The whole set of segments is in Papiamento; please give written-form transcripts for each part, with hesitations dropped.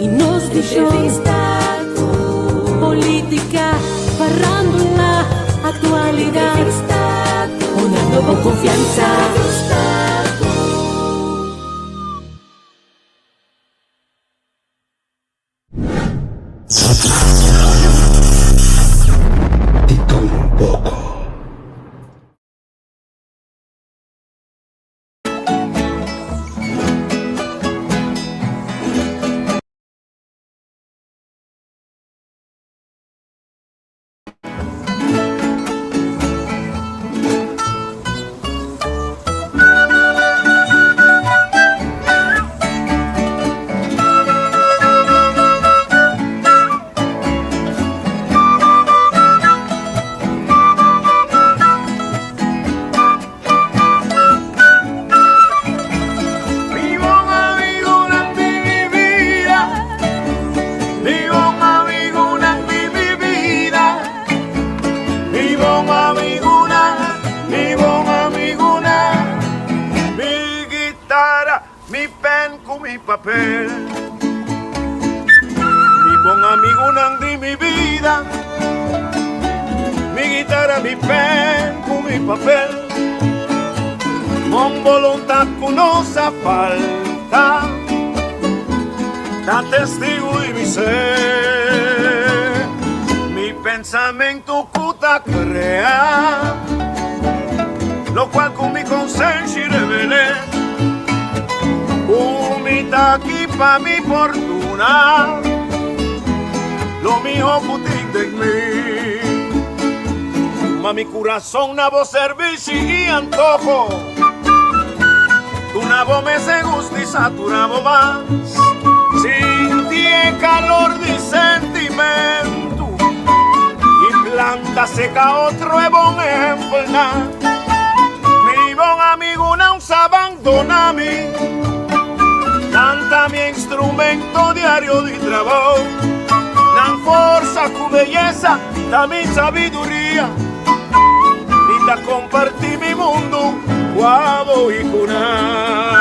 Y nos vision. Politica, farándula, actualidad. Una nueva confianza. De todo un poco. Mi bon amigunan di mi bida, mi bon amigunan di mi bida, mi bon amigunan, mi bon amigunan, mi guitara, mi pen ku mi papel, mi bon amigunan di mi bida, mi guitara, mi pen ku mi papel. Bon voluntad ku no sa falta, ta testigu di mi ser. Mi pensamentu ku ta krea, lokual ku mi konsenshi revel'é. Ku mi ta aki pa mi fortuna, lo mihó ku tin den mi. Ma mi kurason na bo servishi i antoho, Duna bo mester gusta i satura bo mas. Sinti e kalor di sentimentu i planta seka otro e bon ehempelnan. Mi bon amigunan sa bandona mi, nan ta mi instrumento diario di trabou. Nan forsa ku beyesa ta mi sabiduria. Mi ta comparti mi mundu cu abo y cu nan.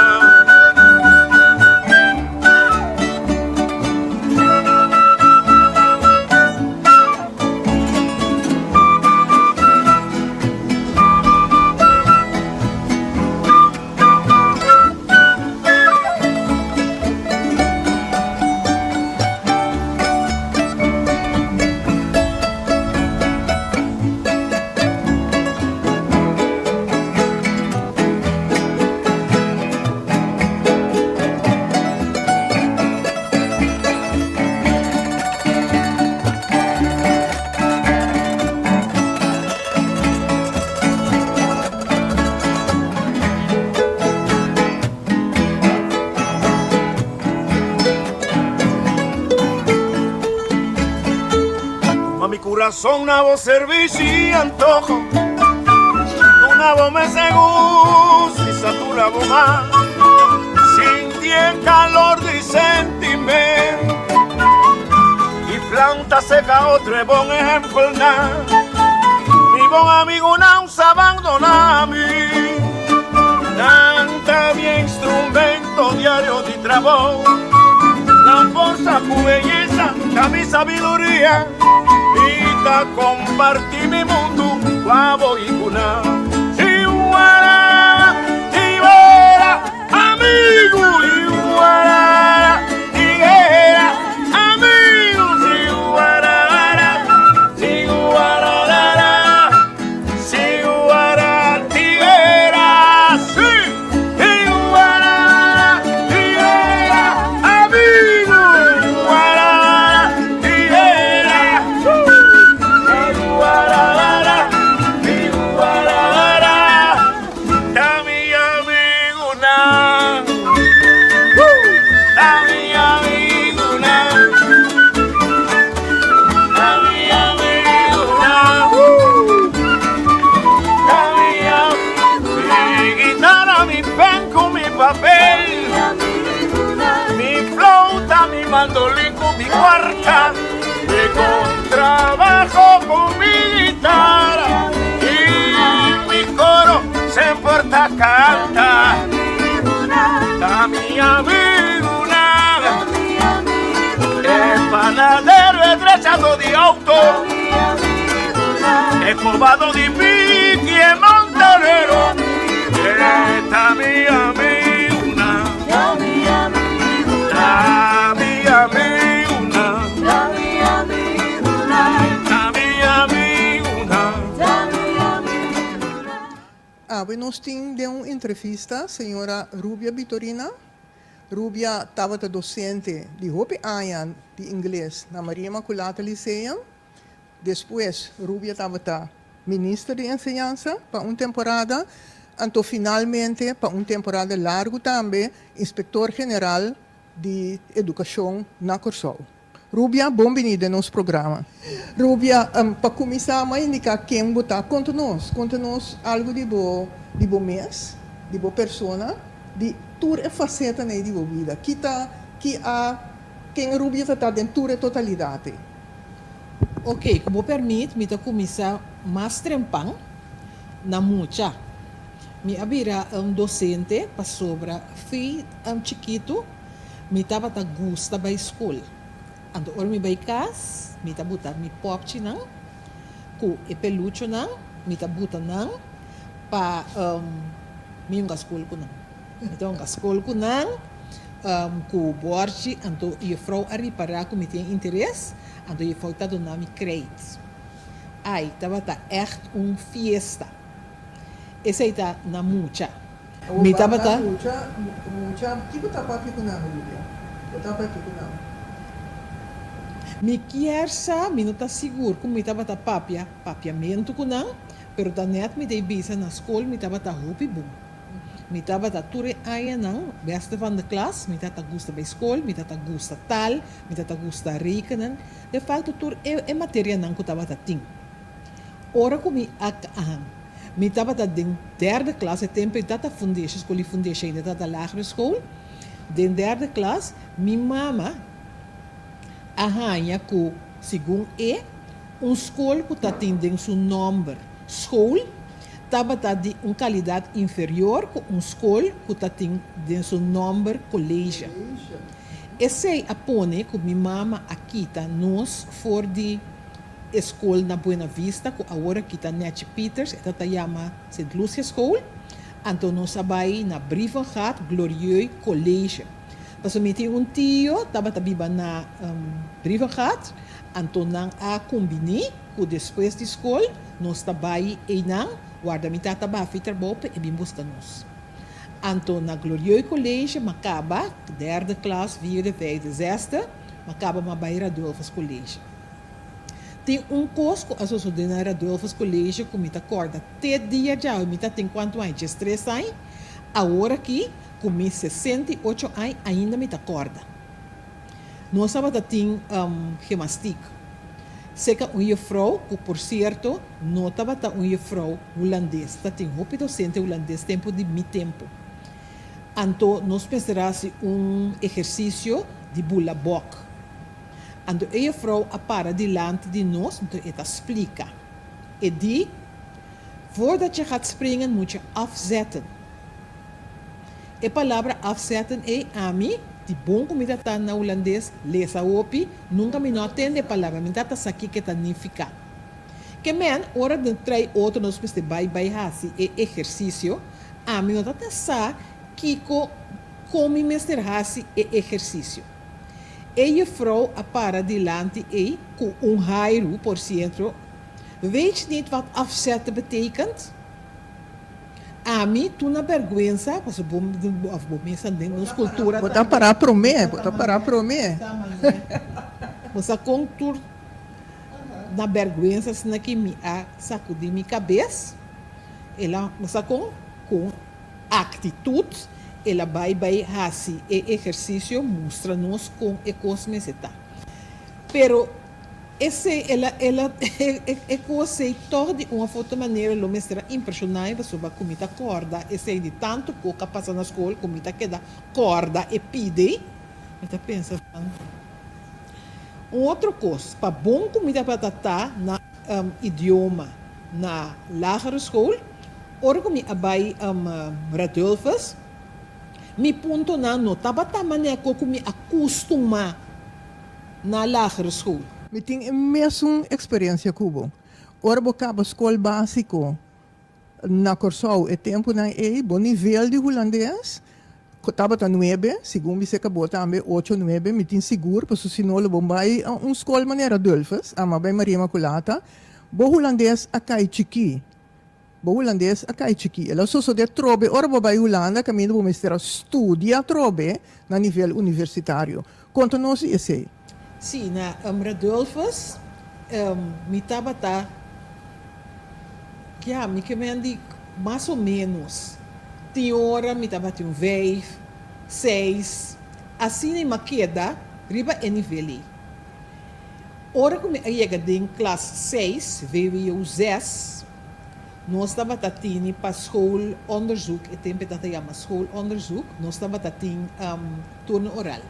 Ma mi kurason na bo servishi i antoho, Duna bo mester gusto i satura bo mas. Sinti e kalor di sentimento i planta seka otro e bon ehempelnan. Mi bon amigunan sa bandona mi, nan ta mi instrumento diario di trabou. Nan forsa ku beyesa ta mi sabiduria, mi ta kompartí mi mundu ku abo i ku nan. Tiwara, tiwara, amigu, tiwara, tiguera, amigu, tiwara, tiwara, tiwara, tiguera, sí, tiwara, tiguera, amigu, tiwara, tiguera, tiwara, tiwara, ta mi amigunan, ta mi amigunan, ta mi amigunan, ta mi Mi guitara, mi pen ku mi papel, mi flauta, mi mandolin ku mi kuarta, mi kontrabajo ku mi guitara i mi koro semper ta kanta. Ta mi amigunan. Cachado di auto, e cobado di piki e mantanero, e ta mi amigunan, ta mi amigunan, ta mi amigunan. Awe nos tin den un entrevista señora Rubia Bitorina. Rubia tabata docente di hopi aña di ingles na Maria Immaculata Lyceum. Despues Rubia tabata minister di enseñansa pa un temporada, anto finalmente pa un temporada largu tambe inspector general di educacion na Corsou. Rubia, bon bini den nos programa. Rubia, pa cuminsa m'a indica ken bo ta. Conta nos, conta nos algo di bo, di bo mes, di bo persona, di tur e facetanan ei di bo bida. Ki ta, ki a, ken Rubia ta ta den tur e totalidad ei? Ok, cu bo permit mi ta cuminsa mas trempan na mucha. Mi a bira un docente pasobra fi chikitu Mi tabata gusta bai skol. Anto ora mi bai kas, mi ta buta mi pòpchinan ku e peluchonan, mi ta buta nan pa mi hunga skol ku nan. Mi ta hunga skol ku nan ku bòrchi, anto jefrou a ripará ku mi tin interes, anto jefrou ta duna mi kreit. Ai, tabata ègt un fiesta. Esei ta na mucha. Awor Mi banda tabata. mucha, mucha, kiko ta papia ku nan, Rubia? Bo ta papia ku nan? Mi kier sa, mi no ta sigur ku mi tabata papia papiamentu ku nan, pero ta nèt mi ta bisa na skol mi tabata hopi bon. Mi tabata tur e añanan beste van de klas, mi tabata gusta bai skol, mi tabata gusta taal, mi tabata gusta rekenen, de facto tur e e materianan ku tabata tin. Ora ku mi a ahan. Mi tabata den derde klas, e tempu ei tata fundesha, skol di fundesha ainda tata lagere school. Den derde klas mi mama a haña ku segun e, un skol ku ta tin den su nòmber school tabata di un kalidat inferior ku un skol ku ta tin den su nòmber college. Esei a pone ku mi mama a kita nos for di. E skol na Buena Vista ku awor a kita Netchi Pieters, e ta ta yama Sint Lucia School. Anto nos a bai na Brievengat Glorieux College. Pasobra mi tin un tio tabata biba na Brievengat, anto nan a kumbiní ku despues di skol nos ta bai einan warda mi tata baha fi trabou pa e bin buska nos. Anto na Glorieux College m'a kaba derde klas, vierde, vijfde, zesde, m'a kaba m'a bai Radulphus College. Tin un kos ku a sosodé na Radulphus College ku mi ta kòrda te dia djawe, mi ta tin kuantu aña, diestres aña, awor aki ku mi 68 aña ainda mi ta kòrda. Nos tabata tin gemastiek seka un jefrou ku por sierto no tabata un jefrou hulandes, ta tin hopi dosente hulandes tempu di mi tempu. Anto nos mester hasi un ehersisio di bula bòk. Anto e jefrou a para dilanti di nos, anto e ta splika. E di, Voordat je gaat springen moet je afzetten. E palabra afzetten ei ami, di bon ku mi ta ta na hulandes, lesa hopi, nunka mi no a tende e palabra, mi ta ta sa kiko e ta nifiká. Ke men, ora den trei otro nos mester bai bai hasi e ehersisio, ami no ta ta sa kiko, kon mi mester hasi e ehersisio. E jefrouw a para dilanti ei ku un hairu, por siento, Weet je niet wat afzetten betekent? Ami tur na bergwensa, pasobra bo of bo mesa den nos kultura Bo ta para promé, bo ta para promé. Bo sa kon tur na bergwensa asina ki mi a sakudí mi kabes, el a, bo sa kon? Ku un aktitut el a bai bai hasi e ehersisio mustra nos kon e kos mester ta. Pero esei el a el a e kos ei tòg di un of otro manera lo mester a impreshoná mi pasobra ku mi ta kòrda esei di tantu kok a pasa na skol ku mi ta keda kòrda e pidi. Mi ta pensa van un otro kos pa bon ku mi tabata ta na idioma na lagere school, ora ku mi a bai Radulphus, mi puntonan no tabata manera ku mi a kustumá na lagere school. Mi tin e mesun eksperensia ku bo. Ora bo kaba skol básiko na Kòrsou e tempunan ei, bo nivel di hulandes tabata nuebe, segun mi se kabo tambe ocho, nuebe, mi tin sigur, pasobra si no lo bo bai un skol manera Dulfes, ama bai Maria Inmaculata, bo hulandes a kai chikí. Bo hulandes a kai chikí. El a sosodé trobe ora bo bai Hulanda kaminda bo mester a studia trobe na nivel universitario. Konta nos di esei. Sí, na Radulphus mi tabata, ya, mi ke men di mas o ménos tin ora mi tabatin un vijf, seis, asina i mi a keda riba e nivel ei. Ora ku mi a yega den klas seis, vwo zes, nos tabata tini pa schoolonderzoek, e tempu e tabata yama schoolonderzoek, nos tabata tin turno oral,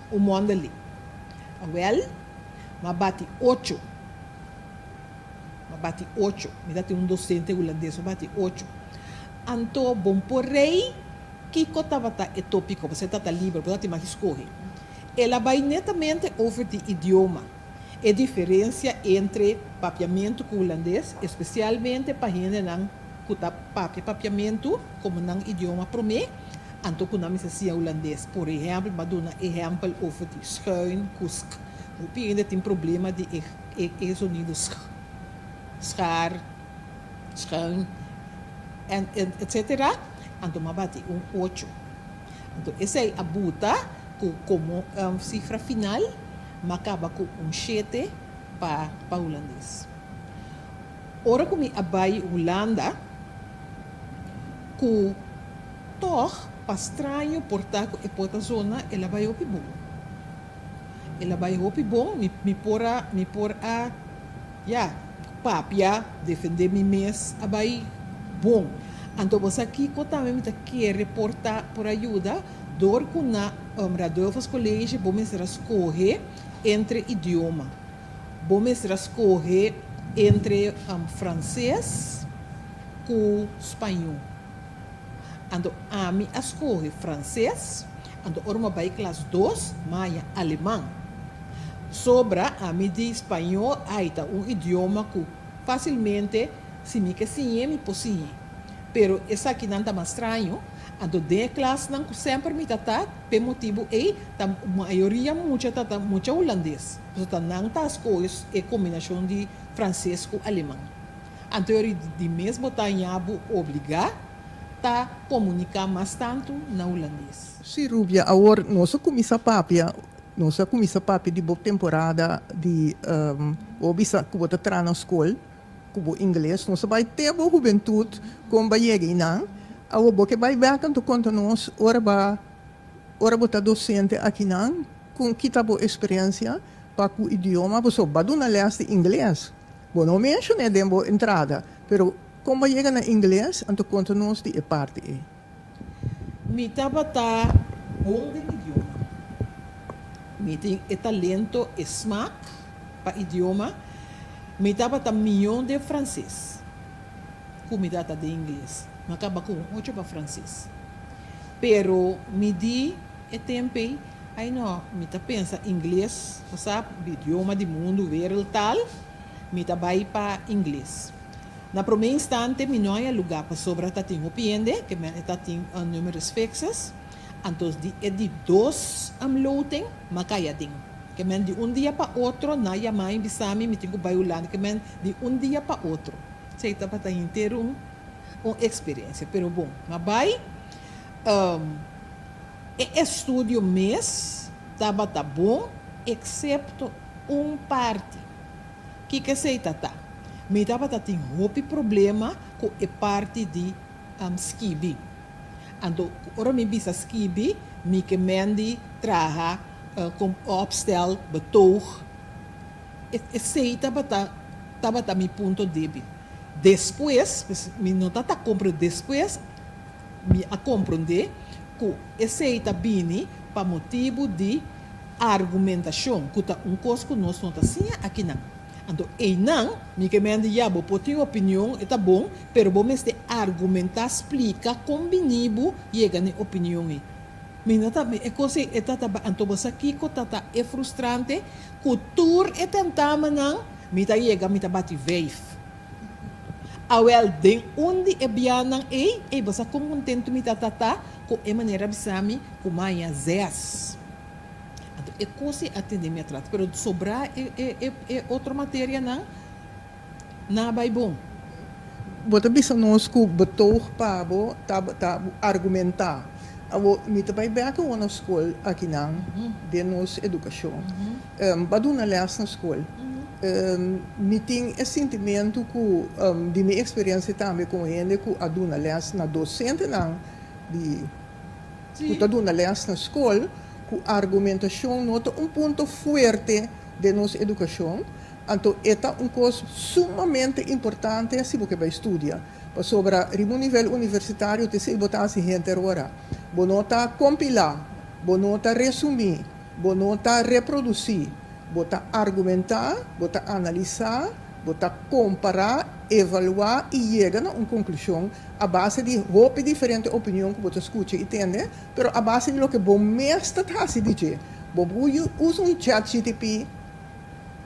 un mondeling. Awel, mi a bati ocho, mi a bati ocho, mi tatin un docente hulandes, mi a bati ocho. Anto bon por rei kiko tabata e topiko, pasobra e tabata liber, bo tatin maki skohe. El a bai netamente over di idioma, e diferencia entre papiamentu cu hulandes, especialmente pa hendenan cu ta papia papiamentu como nan idioma prome, anto cu nan mester siña hulandes. Por ehempel, mi a duna ehempel over di schuin cu sk. Hopi hende tin problema di e e zonido sch, schaar, schuin, en etcetera. Anto mi a bati un ocho. Anto esei a buta ku komo sifra final m'a kaba ku un shete pa pa hulandes. Ora ku mi a bai Hulanda ku tòg pa straño por ta ku e por ta zona el a bai hopi bon. El a bai hopi bon, mi mi por a mi por a ya papia, defendé mi mes a bai bon. Anto bo sa kiko tambe mi ta kere por ta por a yuda dor ku na Radulphus College bo mester a skohe entre idioma. Bo mester a skohe entre franses ku spañó. Anto ami a skohe franses, anto ora mi a bai klas dos mi a haña aleman. Sobra ami di spañó ai ta un idioma ku fasilmente Si mi ke siñ'é, mi por siñ'é. Pero esakinan ta mas straño, anto den e klasnan ku semper mi ta ta, p'e motibu ei, ta mayoria mucha ta ta mucha hulandes, pasobra ta nan ta skohe e kombinashon di franses ku aleman. Anto yori di mes bo ta haña bo obligá ta komuniká mas tantu na hulandes. Sí, Rubia, awor nos a kuminsá papia, nos a kuminsá papia di bo temporada di, bo bisa ku bo ta traha na skol. Ku bo ingles nos a bai te bo hubentut kon ba yega einan. Awor bo ke bai bek anto konta nos ora ba ora bo ta dosente akinan kon ki ta bo eksperensia pa ku idioma pasobra bo a duna les di ingles bo no menshon'é den bo entrada pero kon bo a yega na ingles anto konta nos di e parti ei. Mi tabata bon den idioma. Mi tin e talento, e smak pa idioma. Mi tabata mihó den franses ku mi tabata den ingles. Mi a kaba ku un ocho pa franses. Pero mi di e tempu ei, ai no, mi ta pensa ingles, bo sa, idioma di mundu, wereldtaal, mi ta bai pa ingles. Na promé instante mi no haña lugá pasobra ta tin hopi hende, ke men e ta tin un numerus fixus, anto di e di dos loting m'a kai aden. Ke men di un dia pa otro nan yama mi bisa mi mi tin ku bai Hulanda, ke men di un dia pa otro. Esei tabata henter un un eksperensia, pero bon, m'a bai. E estudio mes tabata bon eksepto un parti. Kiko esei ta ta? Mi tabata tin hopi problema ku e parti di skibi. Anto ora mi bisa skibi, mi ke men di traha opstel, betoog. Esei tabata tabata mi punto debil. Despues, mi no ta ta komprende, despues mi a komprende ku esei ta bini pa motibu di argumentashon, ku ta un kos ku nos no ta siña akinan. Anto einan mi ke mende ya bo por tin opinion, e ta bon, pero bo mester argumentá, splika kon bini bo yega na e opinion ei. Mi no ta, e kos ei e ta ta anto bo sa kiko ta ta e frustrante? Ku tur e tentamennan mi ta yega mi ta bati vijf. Awel den un di e bianan ei, ei bo sa kon kontentu mi ta ta ta ku e manera a bisa mi ku maña zes. Anto e kos ei a tene mi atras, pero sobrá e e e e otro materianan Na bai bon. Bo ta bisa nos ku betoog pa bo ta ta argumentá. Awor mi ta bai bek awor na skol akinan den nos edukashon. Bo a duna lès na skol. Mi tin e sintimentu ku di mi eksperensia tambe komo hende ku a duna lès na dosentenan di ku ta duna lès na skol ku argumentashon no ta un punto fuerte den nos edukashon. Anto e ta un kos sumamente importante si bo ke bai studia, pasobra riba un nivel universitario te esei bo ta hasi henter ora. Bo no ta kompilá, bo no ta resumí, bo no ta reprodusí, bo ta argumentá, bo ta analisá, bo ta kompará, evaluá i yega na un konklushon a base di hopi diferente opinion ku bo ta skucha i tende, pero a base di loke bo mes ta hasi di dje. Bo por usa un ChatGTP.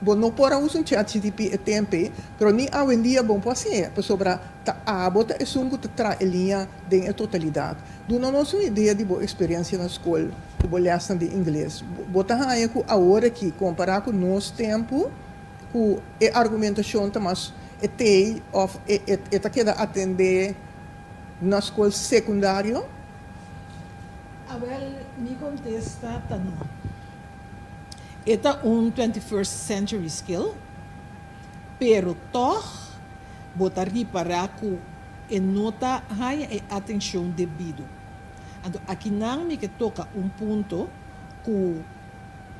Bo no por a usa un ChatGTP e temp ei, pero ni awendia bo por hasié, pasobra ta abo ta esun ku ta traha e liña den e totalidat. Duna nos un idea di bo eksperensia na skol ku bo lèsnan di ingles. Bo ta haña ku awor aki, kompará ku nos tempu, ku e argumentashon ta mas e tei òf e e ta keda atendé na skol sekundario? Awèl, mi kontesta ta no. E ta un twenty first century skill, pero tòg bo ta ripará ku e no ta haña e atenshon debido. Anto akinan mi ke toka un punto ku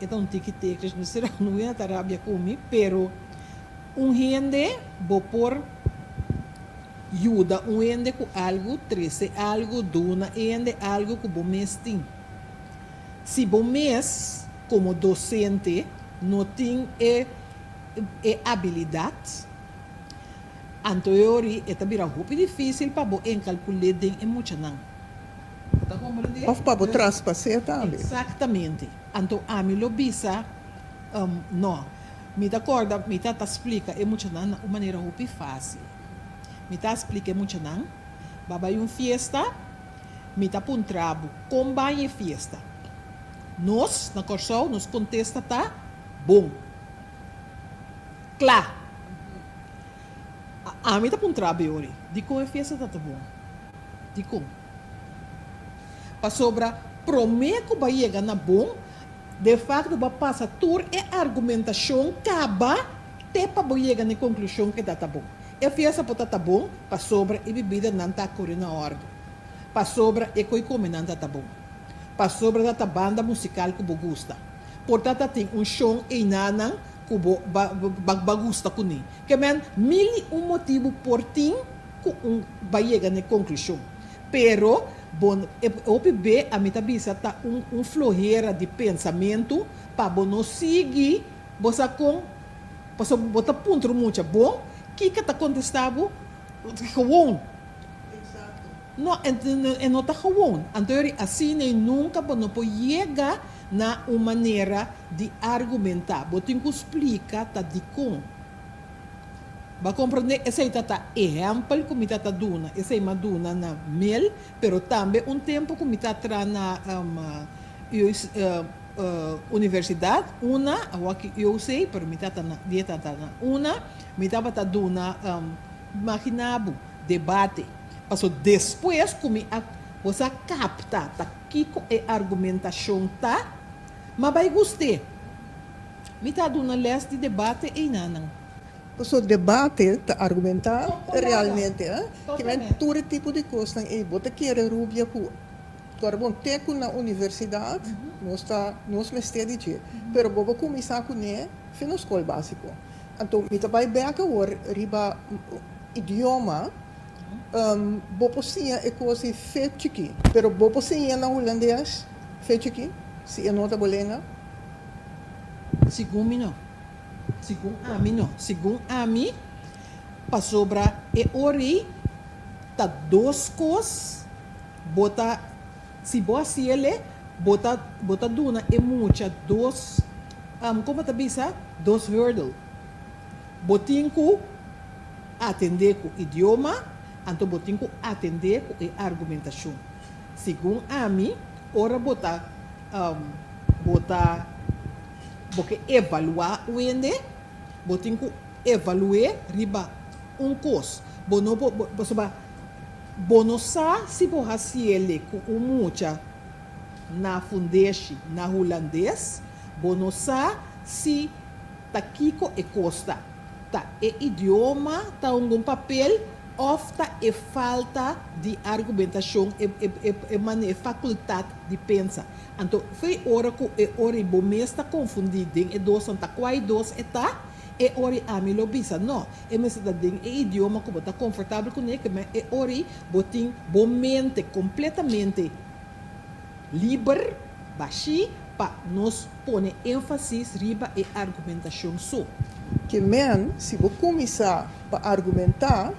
e ta un tiki teknisch, no sera ku no ta rabia ku mi, pero un hende bo por yuda un hende ku algu, trese algu, duna e hende algu ku bo mes tin. Si bo mes komo dosente no tin e e abilidat, anto e ori e ta bira hopi difísil pa bo enkalkul'é den e muchanan. Bo ta komprendé? Òf pa bo traspas'é tambe. Eksaktamente. Anto ami lo bisa, No. Mi ta kòrda mi ta ta splika e muchanan na un manera hopi fásil. Mi ta splika e muchanan, Ba bai un fiesta, Mi ta puntra bo, kon bai e fiesta? Nos, na Kòrsou, nos kontesta ta, Bon. Kla. Ami ta puntra bo e ori, dikon e fiesta ta ta bon? Dikon? Pasobra promé ku bo a yega na bon, de fakto bo a pasa tur e argumentashon kaba te pa bo yega na e konklushon ku e ta ta bon. E fiesta por ta ta bon pasobra e bibidanan ta kore na òrdu. Pasobra e ko'i kome nan ta ta bon. Pasobra ta ta banda musikal ku bo gusta. Por ta ta tin un shon einanan ku bo ba ba gusta kuné. Ke men mil i un motibu por tin ku un ba yega na e konklushon. Pero bo e hopi be ami ta bisa ta un un flohera di pensamentu pa bo no sigui bo sa kon pasobra bo ta puntra un mucha bon kiko ta kontestá bo gewoon. No, e no ta gewoon. Anto yori asina y nunca bo no por yega na un manera di argumenta. Bo tin cu splica ta dicon. Bo a comprende? Esey ta ta ehempel cu mi ta ta duna. Esey m'a duna na mel, pero tambe un tempo cu mi ta tra na universidad, una, awor aki UOC, pero mi ta ta na, di e ta ta na una, mi tabata duna, imagina bo, debate. Paso despues ku mi a bo sa kapta ta kiko e argumentashon ta, m'a bai gust'é. Mi ta duna lès di debate einanan. Paso debate ta argumentá realmente, eh? Ke men tur e tipo di kosnan ei. Bo ta kere rubia ku Ora bon te ku na universidat nos ta nos mester di dje, pero bo bo kuminsá kuné fin na skol básiko. Anto mi ta bai bek awor riba idioma, bo por siña e kos di fe chikí, pero bo por siña na hulandes fe chikí si e no ta bo lenga? Segun mi no. Segun ami no. Segun ami, pasobra e ora ei ta dos kos bo ta, si bo hasiel e. Bo ta bo ta duna e mucha dos, kon bo ta bisa, dos hurdle. Bo tin ku atendé ku idioma, anto bo tin ku atendé ku e argumentashon. Segun ami, ora bo ta bo ta bo ke evaluá un hende, bo tin ku evalu'é riba un kos. Bo no por, pasobra bo no sa si bo hasiele ku un mucha na fundeshi na hulandes, bo no sa si ta kiko e kos ta. Ta e idioma ta hunga un papel òf ta e falta di argumentashon, e e e mane e fakultat di pensa. Anto fei ora ku e ora i bo mes ta konfundí den e dosnan ta kua e dos e ta, e ora i ami lo bisa no, e mester ta den e idioma ku bo ta konfortabel kuné, ke men e ora i bo tin bo mente kompletamente liber, bashí, pa nos pone énfasis riba e argumentashon so. Ke men, si bo kuminsá pa argumentá,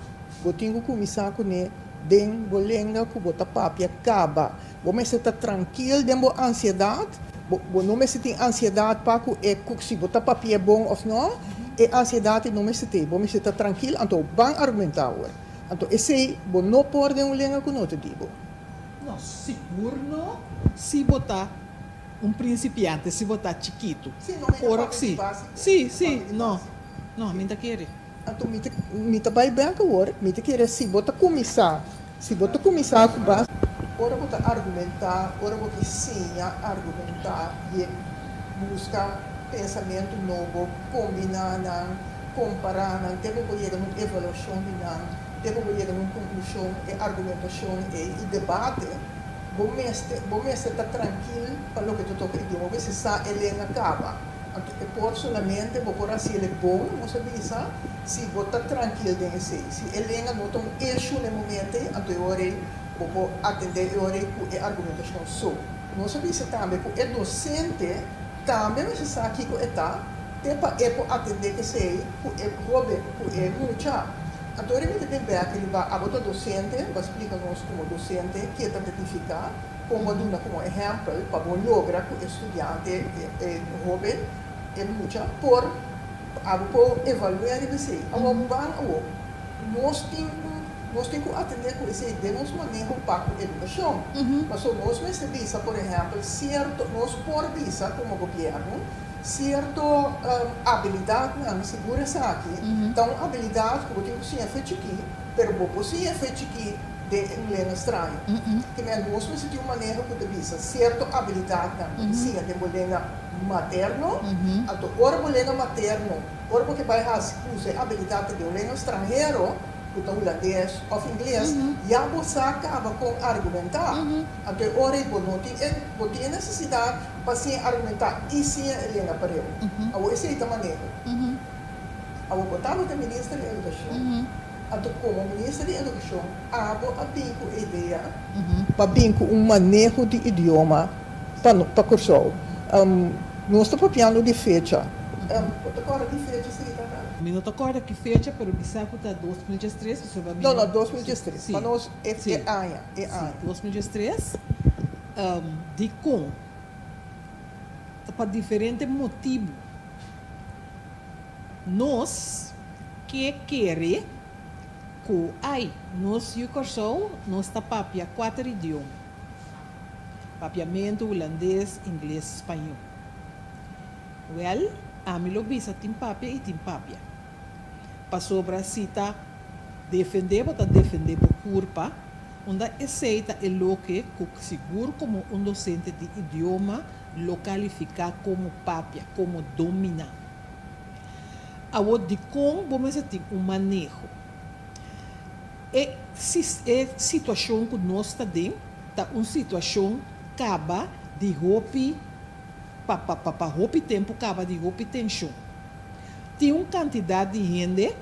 bo tin ku kuminsá kuné den bo lenga ku bo ta papia kaba. Bo mester ta trankil den bo ansiedat. Bo, bo no mester tin ansiedat pa ku e ku si bo ta papia bon òf nò. E ansiedat ei no mester t'ei. Bo mester ta trankil, anto ban argumentá awor. Anto esei bo no por den un lenga ku no ta di bo. No, sigur no si bo ta un prinsipiante, si bo ta chikitu. Sí, no, mi ta Ora papia sí. di básiko. Sí, Mi ta sí, papia di no. básiko. No, mi ta kere. Anto mi ta, mi ta bai bek awor, mi ta kere si bo ta kuminsá, si bo ta kuminsá ku bas, ora bo ta argumentá, ora bo ke siña argumentá ye buska pensamentu nobo, kombiná nan, kompará nan te bo por yega na un evaluashon di nan, te bo por yega na un konklushon, e argumentashon ei i debate, bo mester, bo mester ta trankil pa loke ta toka idioma, bo mester sa e lenga kaba. Anto e por solamente bo por haci el e bon, nos a bisa, si bo ta trankil den esey. Si e lenga no ta un issue na e momento ey, anto e ora ey bo por atende e ora ey cu e argumentacion so. Nos a bisa tambe cu e docente tambe mester sa kico e ta, te pa e por atende cu esey cu e hoben, cu e mucha. Anto ora mi ta bin bek riba abo ta docente, bo a splica nos como docente ke ta nifica. Kon bo duna komo ehèmpel pa bo logra ku e studiante, e hóben, e mucha por abo por evaluá riba esei? Awor ban awor nos tin un nos tin ku atendé ku esei den nos maneho pa ku edukashon. Pasobra nos mester bisa por ehèmpel sierto nos por bisa komo gobièrnu sierto abilidatnan sigur esaki ta un abilidat ku bo tin ku siña fe chikí pero bo por siña fe chikí den un lenga straño. Te men nos mester tin un maneho ku ta bisa sierto abilidatnan ku ta siña den bo lenga materno. Anto ora bo lenga materno, ora bo ke bai hasi usa e abilidatnan den un lenga stranhero, ku ta hulandes òf ingles, ya bo sa kaba kon argumentá. Anto e ora ei bo no tin e bo tin e nesesidat pa siña argumentá i siña e lenga pareu. Awor esei ta maneho. Awor bo tabata minister di edukashon. Anto komo Minister di Edukashon abo a bin ku e idea pa bin ku un maneho di idioma pa pa Kòrsou. Nos ta papiando di fecha. Bo ta kòrda ki fecha esei ta ta? Mi no ta kòrda ki fecha pero mi sa ku ta 2013 pasobra mi No, no, 2013. Si. Pa nos e e aña, e aña. Si, 2013. Dikon? Ta pa diferente motibu. Nos ke kere ku ai nos yu Kòrsou nos ta papia kuater idioma, Papiamentu, Hulandes, Ingles, Spañó. Wèl, ami lo bisa tin papia i tin papia. Pasobra si ta defendé bo ta defendé bo kurpa, unda esei ta e loke ku sigur komo un dosente di idioma lo kalifiká komo papia, komo dominá. Awor dikon bo mester tin un maneho? E e situashon ku nos ta den ta un situashon kaba di hopi pa pa pa pa hopi tempu kaba di hopi tenshon. Tin un kantidat di hende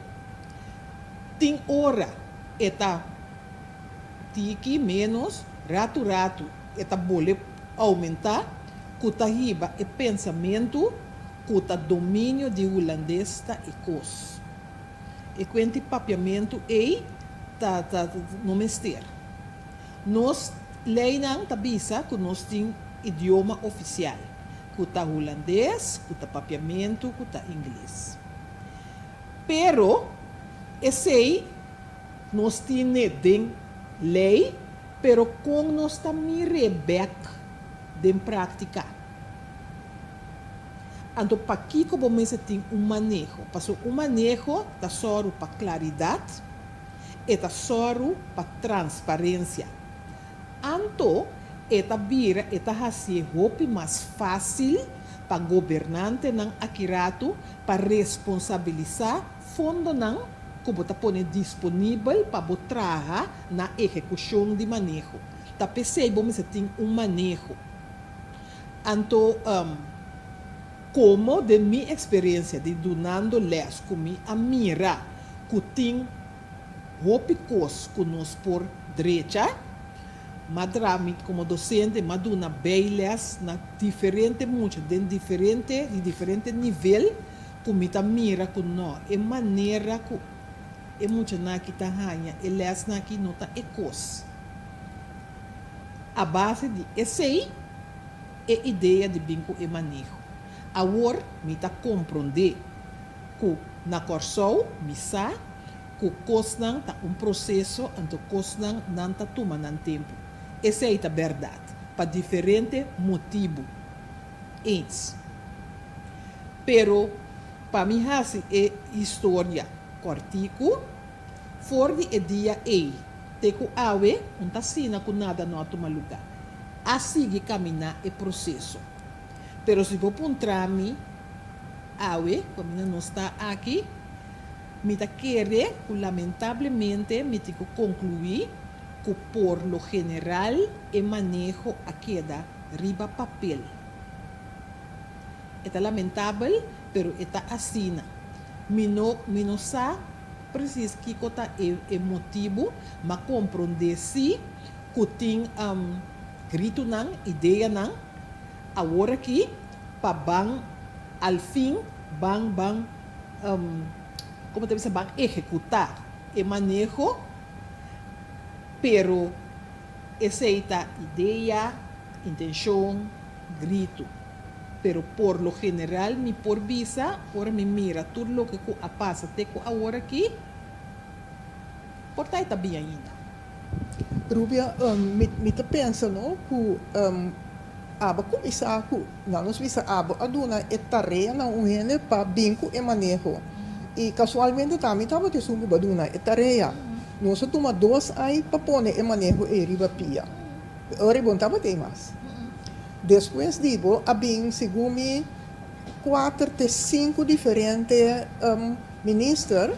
tin ora e ta tiki ménos ratu ratu e ta bole oumentá ku ta hiba e pensamentu Ku ta dominio di hulandes ta e kos. E kuenti papiamentu ei ta ta no mester. Nos leinan ta bisa ku nos tin. idioma ofisial, ku ta hulandes, ku ta papiamentu, ku ta ingles. Pero esei nos tine den lei, pero kon nos ta mir'é bèk den práktika? Anto pakiko bo mester tin un maneho? Pasobra un maneho ta sòru pa klaridat, e ta sòru pa transparensia. Anto e ta bira e ta hasié hopi mas fásil pa gobernantenan aki ratu pa responsabilisá fondonan ku bo ta pone disponibel pa bo traha na ehekushon di maneho. Ta p'esei bo mester tin un maneho. Anto komo den mi eksperensia di dunando lès ku mi a mira ku tin hopi kos ku nos por drecha. M'a dra mi komo dosente, m'a duna bijles na diferente mucha den diferente di diferente nivel ku mi ta mira ku no e manera ku e muchanan aki ta haña e lèsnan aki no ta e kos. A base di esei e idea di bin ku e maneho. Awor mi ta komprondé ku na Kòrsou mi sa ku kosnan ta un proseso anto kosnan nan ta tuma nan tempu. Esei ta bèrdat pa diferente motibu. Eens. Pero pa mi hasi e historia kòrtiku, for di e dia ei te ku awe un ta asina ku nada no a tuma lugá. A sigui kaminá e proseso. Pero si bo puntra mi awe, ku aminda nos ta aki, mi ta kere ku lamentablemente mi tin ku konkluí ku por lo general e maneho a keda riba papel. E ta lamentabel, pero e ta asina. Mi no mi no sa presis kiko ta e e motibu, m'a komprondé sí ku tin gritunan, ideanan awor aki pa ban al fin ban ban como ta bisa ban ehecuta e maneho pero esey ta idea, intencion, grito pero por lo general mi por bisa ora mi mira tur loke cu a pasa te cu awor aki por ta e ta bin ainda. Rubia, mi ta pensa no cu abo a cuminsa cu, nan nos bisa abo a duna e tarea na un hende pa bin cu e maneho y casualmente ta mi tabata esun cu bo a duna e tarea. Nos a tuma dos ai pa pone e maneho ey riba pia. Ora bo no tabata ey mas. Despues di bo a bin segun mi cuater te cinco diferente minister.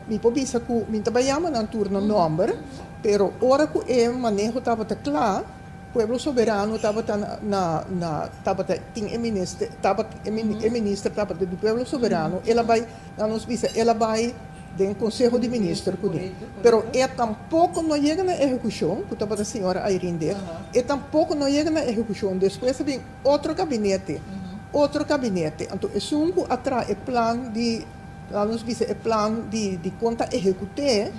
Mi por bisa ku mi ta bai yama nan tur na nòmber, pero ora ku e maneho tabata kla, Pueblo Soberano tabata na na tabata tin e minister tabata e minister tabata di Pueblo Soberano, el a bai nan nos bisa el a bai den Konseho di Minister kuné. Pero e tampoko no yega na ehekushon, ku tabata señora Irene Dick, e tampoko no yega na ehekushon. Despues a bin otro gabinete, otro gabinete. Anto esun ku a traha e plan di. Laat nos bisa e plan di di kon ta ehekut'é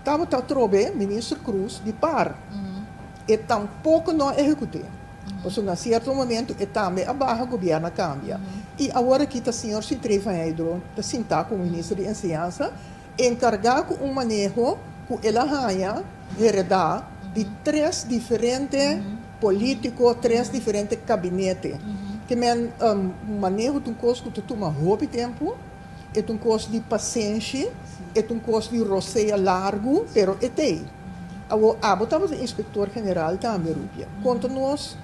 tabata atrobe Minister Cruz di par. E tampoko no a ehekut'é. Pasobra na sierto momento e tambe a baha, gobierno a kambia. I awor aki ta señor Sithree van Heydro ta sintá komo Minister di Enseñansa enkargá ku un maneho ku el a haña heredá di tres diferente polítiko, tres diferente kabinete. Ke men maneho ta un kos ku ta tuma hopi tempu, e ta un kos di pasenshi, e ta un kos di rosea largu, pero e t'ei. Awor, abo tabata inspektor general tambe, Rubia. Konta nos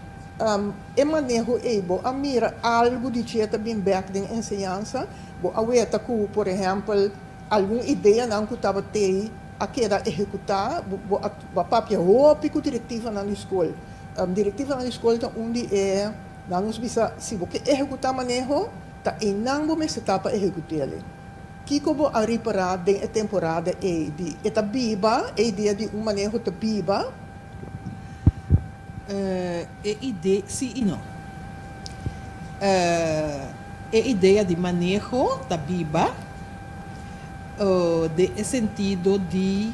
e maneho ei, bo a mira algu di dje ta bin bèk den enseñansa? Bo a weta ku, por ehèmpel, algun ideanan ku tabat'ei a keda ehekutá? Bo a papia hopi ku direktivanan di skol. Direktivanan di skol ta un di e, nan nos bisa, si bo ke ehekutá maneho, ta einan bo mester ta pa ehekut'el. Kiko bo a ripará den e temporada ei di e ta biba, e idea di un maneho ta biba? E idea, sí i no. E idea di maneho ta biba den e sentido di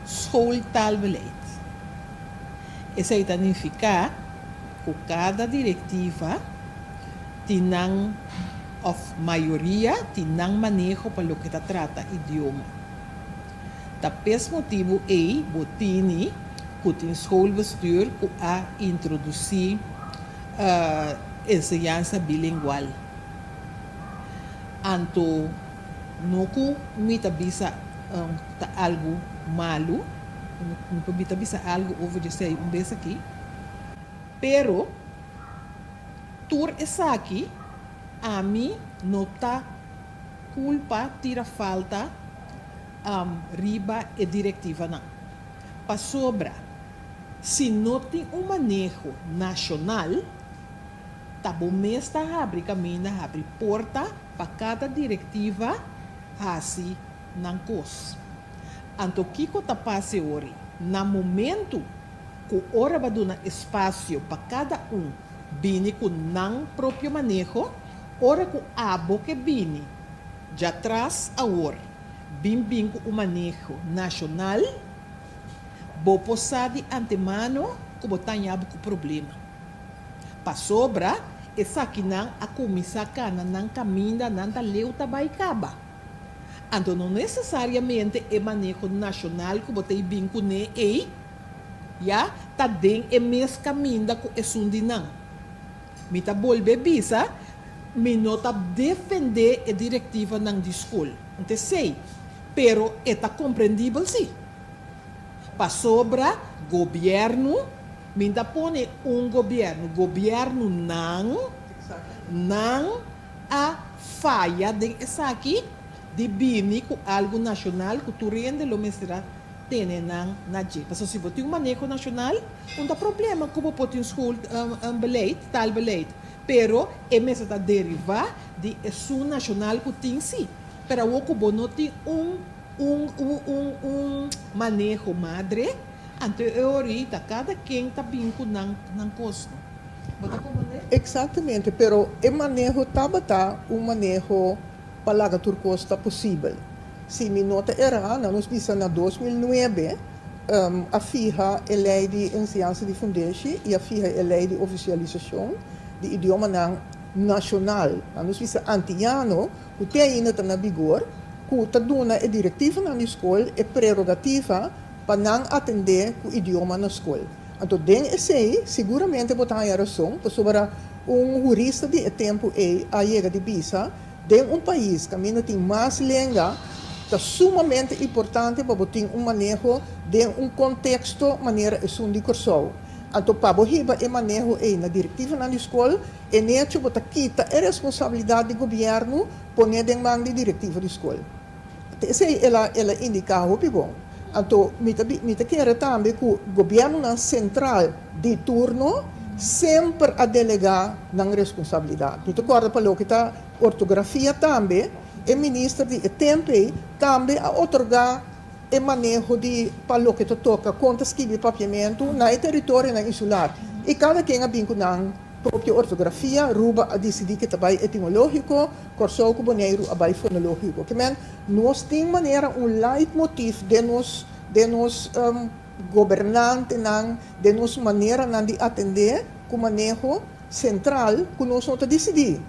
schooltaalbeleid. Esei ta nifiká. ku kada direktiva tin nan òf mayoria tin nan maneho pa loke ta trata idioma. Ta p'es motibu ei bo tini ku tin schoolbestuur ku a introdusí enseñansa bilingual. Anto no ku mi ta bisa ta algu malu, mi por mi ta bisa algu over djesei un bes aki, pero tur esaki ami no ta kulpa tira falta riba e direktivanan. Pasobra si no tin un maneho nashonal, ta bo mes ta habri kaminda, habri porta pa kada direktiva hasi nan kos. Anto kiko ta pasa e ori? Na momentu ku ora ba duna espasio pa kada un bini ku nan propio maneho, ora ku abo ke bini djatras awor bin bin ku un maneho nashonal, bo por sa di antemano ku bo ta haña bo ku problema. Pasobra esakinan a kuminsá kana nan kaminda nan ta leu ta bai kaba. Anto no nesesariamente e maneho nashonal ku bo ta bin kuné ei ya ta den e mes kaminda ku esun di nan. Mi ta bolbe bisa, mi no ta defendé e direktivanan di skol, n t'esei, pero e ta komprendibel sí. Pasobra gobièrnu, mi ta pone un gobièrnu, gobièrnunan, nan a faya den esaki di bini ku algu nashonal ku tur hende lo mester a tene nan na dje. Pasobra si bo tin un maneho nashonal, un ta problema ku bo por tin schoolbeleid, taalbeleid, pero e mester ta derivá di esun nashonal ku tin sí. Pero awor ku bo no tin un un un un un maneho madre, anto e orita kada ken ta bin ku nan nan kos no. Bo ta komprendé? Eksaktamente, pero e maneho tabata un maneho pa laga tur kos ta posibel. Si mi no ta erá, nan nos bisa na 2009 a fiha e lei di enseñansa di fundeshi i a fiha e lei di ofisialisashon di idiomanan nashonal, nan nos bisa antiano, ku te ainda ta na vigor, ku ta duna e direktivanan di skol e prerogativa pa nan atendé ku idioma na skol. Anto den esei siguramente bo ta haña rason, pasobra un hurista di e tempu ei a yega di bisa, Den un pais kaminda tin mas lenga, ta sumamente importante pa bo tin un maneho den un konteksto manera esun di Kòrsou. Anto pa bo hiba e maneho ei na direktivanan di skol, e necho bo ta kita e responsabilidat di gobièrnu pon'é den man di direktiva di skol. Esei el a el a indiká hopi bon. Anto mi ta mi ta kere tambe ku gobièrnunan sentral di turno semper a delegá nan responsabilidat. Mi ta kòrda pa loke ta ortografia tambe e minister di e tempu ei tambe a otorgá e maneho di pa loke ta toka kon ta skibi papiamentu na e teritorionan insular i kada ken a bin ku nan propio ortografia. Ruba a disidí ke ta bai etimológiko, Kòrsou ku Boneiru a bai fonológiko. Ke men nos tin manera un leitmotiv den nos den nos gobernantenan, den nos maneranan di atendé ku maneho sentral ku nos no ta disidí,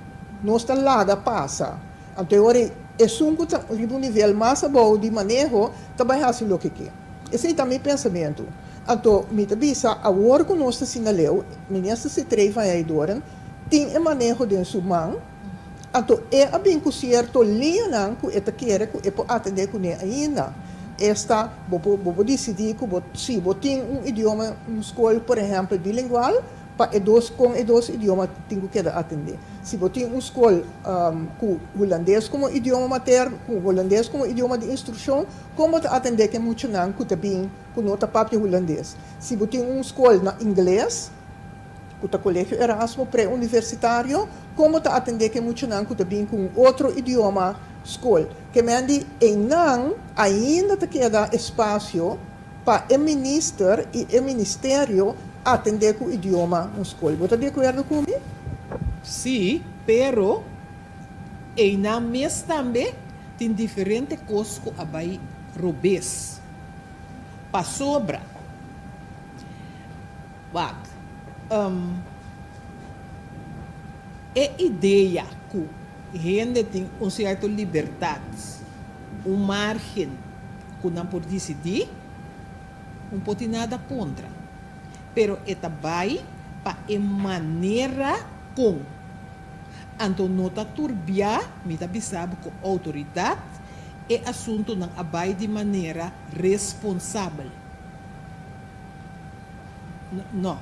nos ta laga pasa. Anto e ora ei esun ku ta riba un nivel mas abou di maneho ta bai hasi loke ke. Esei ta mi pensamentu. Anto mi ta bisa awor ku nos ta asina leu, Minister Citree van Heydoorn tin e maneho den su man, anto e a bin ku sierto liñanan ku e ta kere ku e por atendé kuné ainda. Esta bo por bo por disidí ku bo si bo tin un idioma un skol por ehèmpel bilingual, Pa e dos kon e dos idioma tin ku keda atendé. Si bo tin un skol ku hulandes komo idioma materno, ku hulandes komo idioma di instrukshon, kon bo ta atendé ku e muchanan ku ta bin ku no ta papia hulandes? Si bo tin un skol na ingles, ku ta Kolegio Erasmo pre-universitario, kon bo ta atendé ku e muchanan ku ta bin ku un otro idioma skol? Ke men di einan ainda ta keda espasio. Pa e minister i e ministerio atendé ku idioma na skol. Bo ta di akuerdo ku mi? Sí, pero einan mes tambe tin diferente kos ku a bai robes. Pasobra, wak, um. E idea ku hende tin un sierto libertat, un margen ku nan por disidí, un por tin nada kontra. Pero e ta bai pa e manera kon. Anto no ta tur bia mi ta bisa bo ku outoridat e asuntunan a bai di manera responsabel. No.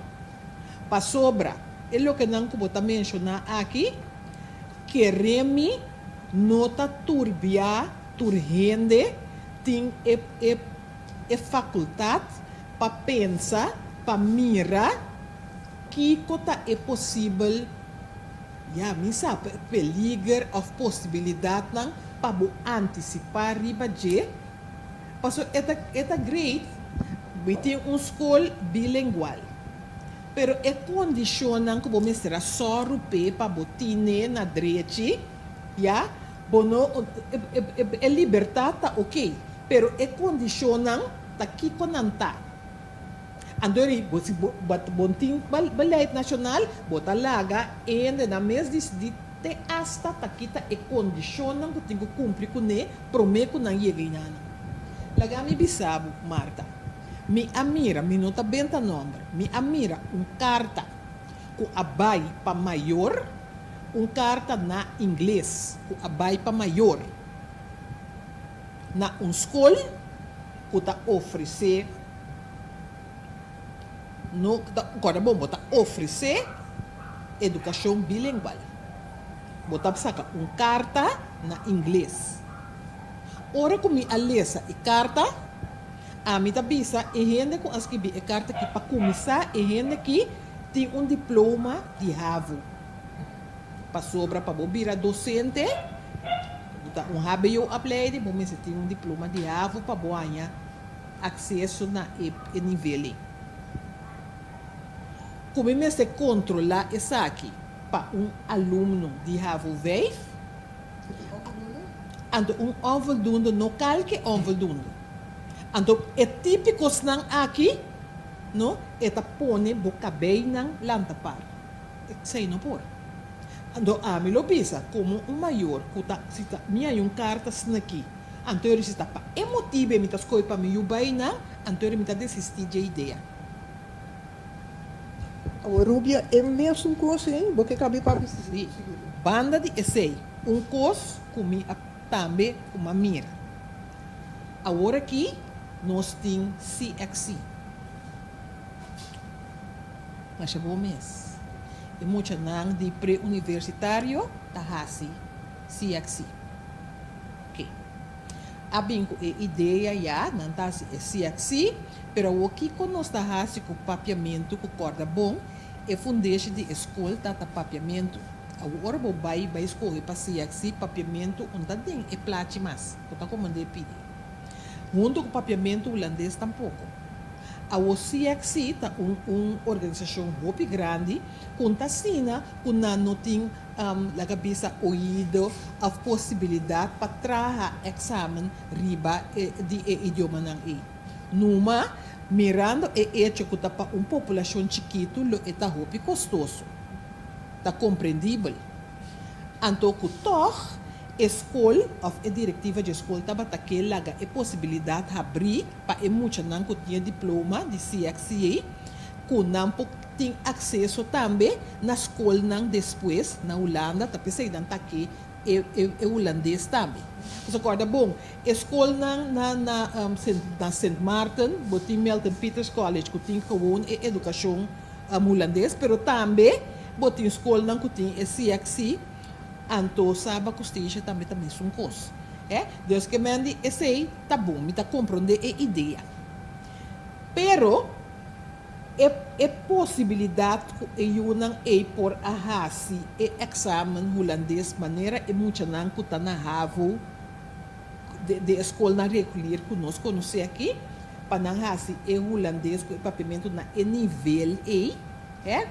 Pasobra e lokenan ku bo ta menshoná aki, kere mi no ta tur bia tur hende tin e e e fakultat pa pensa, pa mira kiko ta e posibel, ya, mi sa, peliger òf posibilidatnan pa bo antisipá riba dje. Pasobra e ta e ta great, mi tin un skol bilengual, pero e kondishonnan ku bo mester a sòru p'e pa bo tine na drechi, ya, bo no, e e e libertat ta oke, pero e kondishonnan ta kiko nan ta. Anto ri bo si bo bo tin beleid nashonal, bo ta laga e hendenan mes disidí te asta ta kita e kondishonnan ku tin ku kumpli kuné promé ku nan yega einanan. Laga mi bisa bo, Marta, mi a mira, mi no ta benta nòmber, mi a mira un karta ku a bai pa mayor, un karta na ingles ku a bai pa mayor na un skol ku ta ofresé no ta kòrda bon, bo ta ofresé edukashon bilengual. Bo ta saka un karta na ingles. Ora ku mi a lesa e karta, ami ta bisa e hende ku a skibi e karta aki, pa kuminsá e hende aki tin un diploma di havo. Pasobra pa bo bira dosente, bo ta un hbo-opleiding, bo mester tin un diploma di havo pa bo haña akseso na e nivel ei. Ku mi mester kontrolá esaki pa un alumno di havo vijf, anto un onvoldoende no kalke onvoldoende. Anto e típikosnan aki, no, e ta pone bo kabeinan lanta par. Esei no por. Anto ami lo bisa komo un mayor ku ta si ta mi hay un karta snaki, anto eri si ta pa e motibe mi ta skohe pa mi yu bai nan, anto eri mi ta desistí dje idea. Awor Rubia, e mesun kos ei bo ke kabi papia? Sí. Banda di esei, un kos ku mi a tambe ku m'a mira. Awor aki nos tin CXC. Masha bo mes. E muchanan di pre-universitario ta hasi CXC. Oke. A bin ku e idea ya, nan ta hasi e CXC, pero awor kiko nos ta hasi ku papiamentu ku kòrda bon? E fundeshi di e skol ta ta papiamentu. Awor ora bo bai bai skohe pa CXC, papiamentu un ta den e plachi mas. Bo ta komand'é pidi. Huntu ku papiamentu hulandes tampoko. Awor CXC ta un un organisashon hopi grandi ku ta asina ku nan no tin laga bisa oido òf posibilidat pa traha èksamen riba e di e idiomanan ei. Numa, mirando e echo ku ta pa un populashon chikitu lo e ta hopi kostoso. Ta komprendibel. Anto ku tòg e skol òf e direktiva dje skol tabata ke laga e posibilidat habrí pa e muchanan ku tin e diploma di CXCA ku nan por tin akseso tambe na skolnan despues na Hulanda, ta p'esei nan ta ke e e hulandes tambe. Pasobra kòrda bon, e skolnan na na na Sint Maarten bo tin Milton Peters College ku tin gewoon e edukashon hulandes, pero tambe bo tin skolnan ku tin e CXC, anto Saba ku Statia tambe ta mesun kos. E, dus ke men di esei ta bon, mi ta komprondé e idea. Pero e e posibilidat ku e yunan ei por a hasi e eksamen hulandes manera e muchanan ku ta na havo de de e skolnan regulier ku nos konosé aki, pa nan hasi e hulandes ku e papiamentu na e nivel ei, hè.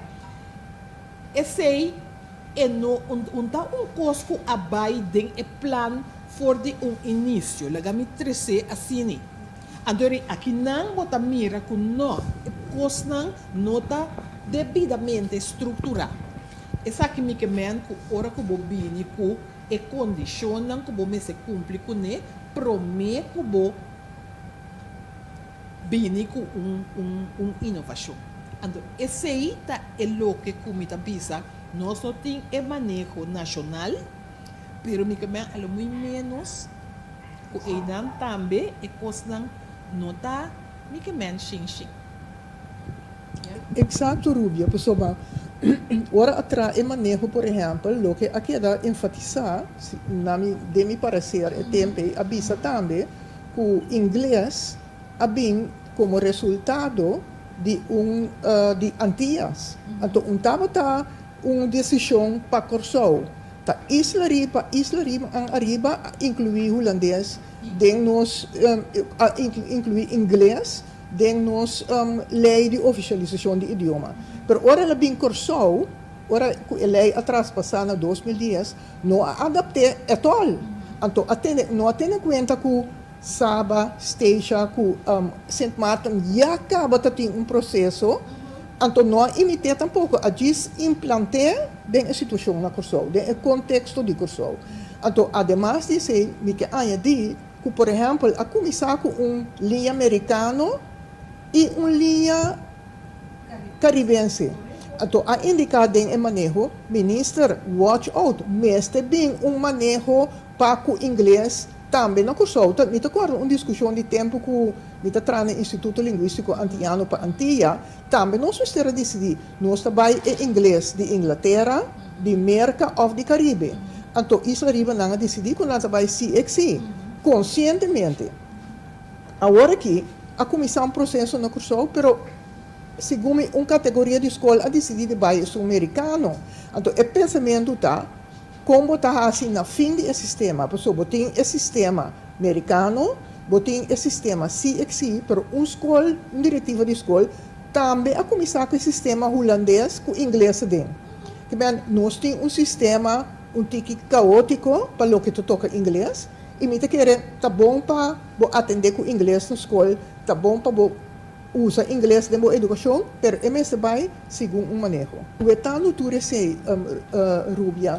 Esei e no un ta un kos ku a bai den e plan for di un inisio. Laga mi tres'é asini. Anto eri akinan bo ta mira ku no, e kosnan no ta debidamente strukturá. Esaki mi ke men ku ora ku bo bini ku e kondishonnan ku bo mester kumpli kuné promé ku bo bini ku un un un inovashon. Anto esei ta e loke ku mi ta bisa, nos no tin e maneho nashonal, pero mi ke men a lo muy ménos ku einan tambe e kosnan no ta mi ke men shin shin. Eksakto Rubia, pasobra ora a traha e maneho por ehèmpel loke a keda enfatisá, na mi den mi pareser e tempu ei a bisa tambe ku ingles a bin komo resultado di un di Antias. Anto un tabata un desishon pa Kòrsou. Ta isla riba isla riba an ariba a inkluí hulandes den nos a inkluí ingles den nos lei di ofisialisashon di idioma. Pero ora el a bin Kòrsou, ora ku e lei a traspasá na 2010, no a adapt'é ètòl. Anto a tene no a tene kuenta ku Saba, Statia ku Sint Maarten ya kaba ta tin un proseso, anto no a imit'é tampoko, a djis implant'é den e situashon na Kòrsou, den e konteksto di Kòrsou. Anto ademas di esei mi ke añadí ku por ehèmpel a kuminsá ku un liña merikano i un liña karibense. Anto a indiká den e maneho, Minister, watch out, mester bin un maneho pa ku ingles tambe na Kòrsou. Ta mi ta kòrda un diskushon di tempu ku mi ta traha na Instituto Lingwístiko Antiano pa Antia, tambe nos mester a disidí, nos ta bai e ingles di Inglatera, di Merka òf di Karibe. Anto Isla Riba nan a disidí ku nan ta bai CXC, konsientemente. Awor aki a kuminsá un proseso na Kòrsou, pero segun mi un kategoria di skol a disidí di bai esun merikano. Anto e pensamentu ta kon bo ta hasi na fin di e sistema, pasobra bo tin e sistema merikano, bo tin e sistema CXC, pero un skol, un direktiva di skol tambe a kuminsá ku e sistema hulandes ku ingles aden. Ke men nos tin un sistema un tiki kaótiko pa loke ta toka ingles. I mi ta kere ta bon pa bo atendé ku ingles na skol, ta bon pa bo usa ingles den bo edukashon, pero e mester bai segun un maneho. Wetando tur esei, Rubia,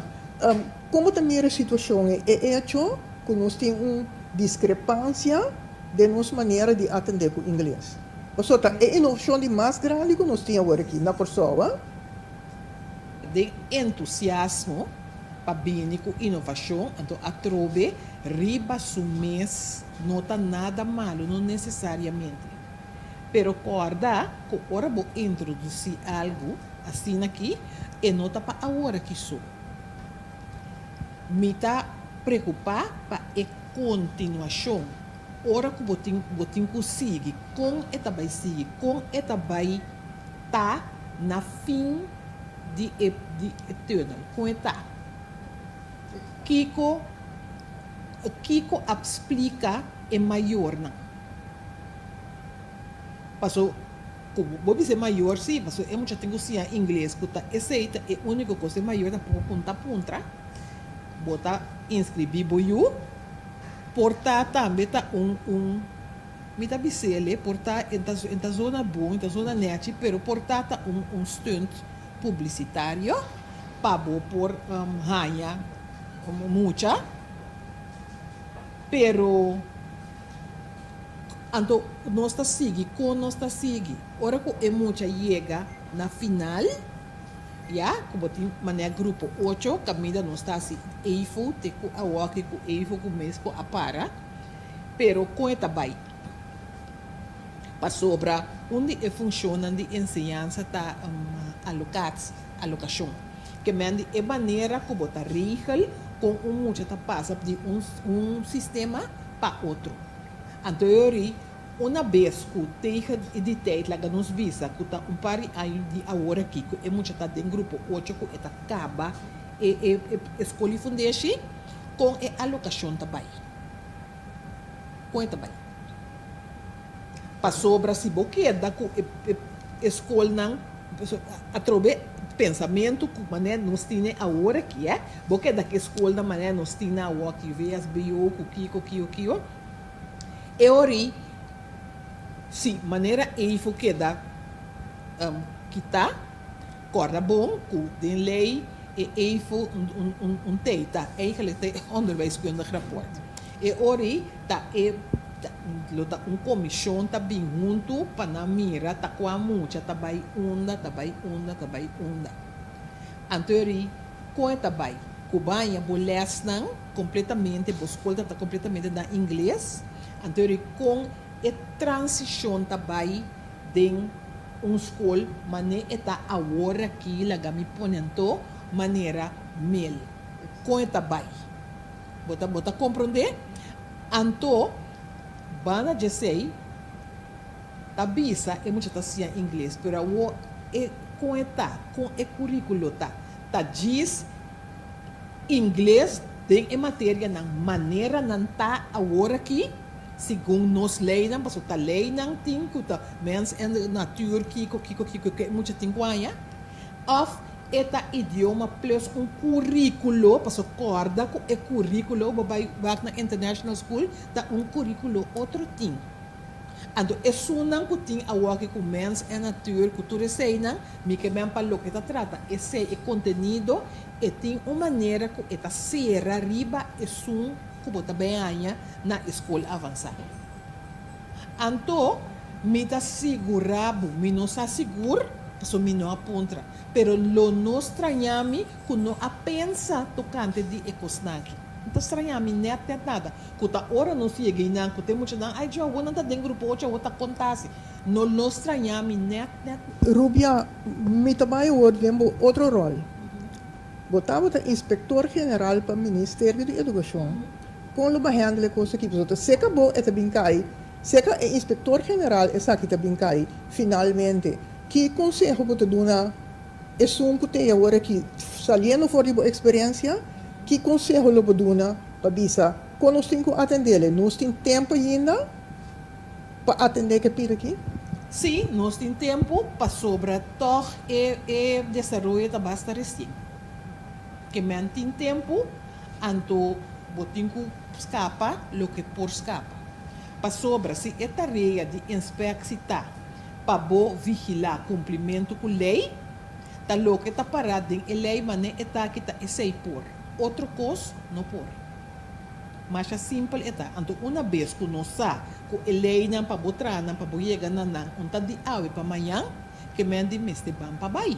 kon bo ta mira e situashon ei? E echo ku nos tin un diskrepansia den nos manera di atendé ku ingles. Pasobra ta e inovashon di mas grandi ku nos tin awor aki na Kòrsou, a. Den entusiasmo pa bini ku inovashon, anto atrobe riba su mes no ta nada malu, no nesesariamente. Pero kòrda ku ora bo introdusí algu asina aki, e no ta pa awor aki so. Mi ta preokupá pa e kontinuashon, ora ku bo tin bo tin ku sigui, kon e ta bai sigui, kon e ta bai ta na fin di e di e tunnel kon e ta? Kiko kiko a splika e mayornan? Paso ku bo bisa e mayor si, paso e mucha tin ku siña ingles ku ta esei ta e uniko kos e mayor tampoco punta puntra bo ta inscribi bo yu por ta tambe ta un un Mi ta bis'el por ta e ta e ta zona bon, e ta zona nechi, pero por ta ta un un stunt publicitario pa bo por haña mucha, pero anto nos ta sigui, con nos ta sigui? Ora cu e mucha yega na final, ya, cu bo tin manera grupo ocho, caminda nos ta haci EIFO te cu awoki cu EIFO cu mes cu a para. Pero kon e ta bai? Pasobra un di e funshonnan di enseñansa ta alokatsi, alokashon. Ke men di e manera ku bo ta regel kon un mucha ta pasa di un un sistema pa otro. Anto e ori una bes ku tegen di tijd laga nos bisa ku ta un par di aña di awor aki ku e mucha ta den grupo ocho ku e ta kaba e e e skol di fundeshi, kon e alokashon ta bai? Kon e ta bai? Pasobra si bo keda ku e skolnan, atrobe pensamentu ku manera nos tine awor aki, eh, bo keda ku e skolnan manera nos tine awor aki, VSBO ku kiko, kiko, kiko, e ora si manera EIFO keda kitá, kòrda bon ku den lei. E EIFO un un un tei ta eigenlijk ta e onderwijskundig rapport. E ora ei ta e lo ta un komishon ta bin huntu pa nan mira ta kua mucha ta bai unda ta bai unda ta bai unda. Anto e ri kon e ta bai ku baña bo lèsnan kompletamente bo skol ta ta kompletamente na ingles anto e ri kon e transishon ta bai den un skol mane e ta awor aki laga mi pone anto manera mel kon e ta bai bo ta bo ta komprondé anto banda djesei ta bisa e mucha ta siña ingles pero awor e kon e ta kon e kurikulo ta ta djis ingles den e materianan manera nan ta awor aki segun nos leynan pasobra ta leynan tin ku ta mens en natuur kiko kiko kiko ke mucha tin ku haña òf e ta idioma plus un kurikulo pasobra kòrda ku e kurikulo bo bai wak na international school ta un kurikulo otro tin anto esunnan ku tin awoki ku mens en natuur ku tur eseinan mi ke men pa loke ta trata esei e kontenido e tin un manera ku e ta sera riba esun ku bo ta bai haña na e skol avansá. Anto, mi ta sigurá bo, mi no sa sigur, pasobra mi no a puntra, pero lo no strañá mi ku no a pensa tokante di e kosnan aki. No ta strañá mi nèt nèt nada, ku ta ora nos yega einan ku ta e muchanan, Ai djo, awor nan ta den grupo ocho, awor ta konta asi. No lo strañá mi nèt nèt. Rubia, mi ta bai awor den bo otro ròl. Bo tabata inspektor general pa Ministerio di Edukashon. Kon lo bo handle e kos aki? Pasobra ta seka bo e ta bin kai, seka e inspektor general esaki ta bin kai finalmente. Ki konseho bo ta duna esun ku t'ei awor aki, saliendo for di bo eksperensia, ki konseho lo bo duna pa bisa kon nos tin ku atendele? Nos tin tempu ainda pa atendé ke pida aki? Sí, nos tin tempu pasobra tòg e e desaroyo ta basta resien. Ke men tin tempu, anto bo tin ku skapa loke por skapa. Pasobra si e tarea di inspeksi ta pa bo vigilá kumplimentu ku lei, ta loke ta pará den e lei manera e ta aki ta esei por, otro kos no por. Masha simpel e ta. Anto una bes ku nos sa ku e leinan pa bo traha nan pa bo yega na nan un ta di awe pa mañan, ke men di mester ban pa bai.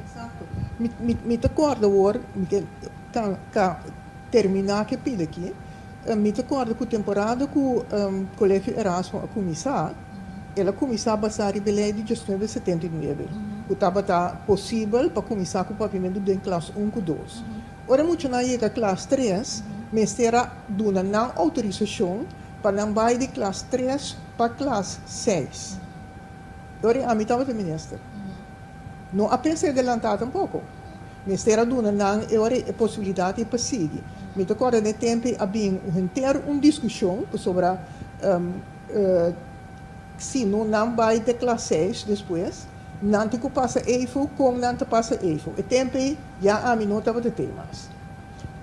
Eksakto. Mi mi mi ta kòrda awor, mi ke ka ka terminá ke pida aki, mi ta kòrda ku temporada ku Kolegio Erasmo a kuminsá, el a kuminsá basá riba e lei di diesnuebe setenta i nuebe, ku tabata posibel pa kuminsá ku papiamentu den klas un ku dos. Ora e muchanan yega klas tres, mester a duna nan outorisashon pa nan bai di klas tres pa klas seis. Ora i ami tabata minister. No a pensa e delantá tampoko. Mester a duna nan e ora e posibilidat ei pa sigui. Mi ta kòrda den e tempu ei a bin un henter un diskushon pasobra si no nan bai te klas seis despues, Nan tin ku pasa eifo, kon nan ta pasa eifo? E tempu ei ya ami no tabata tei mas.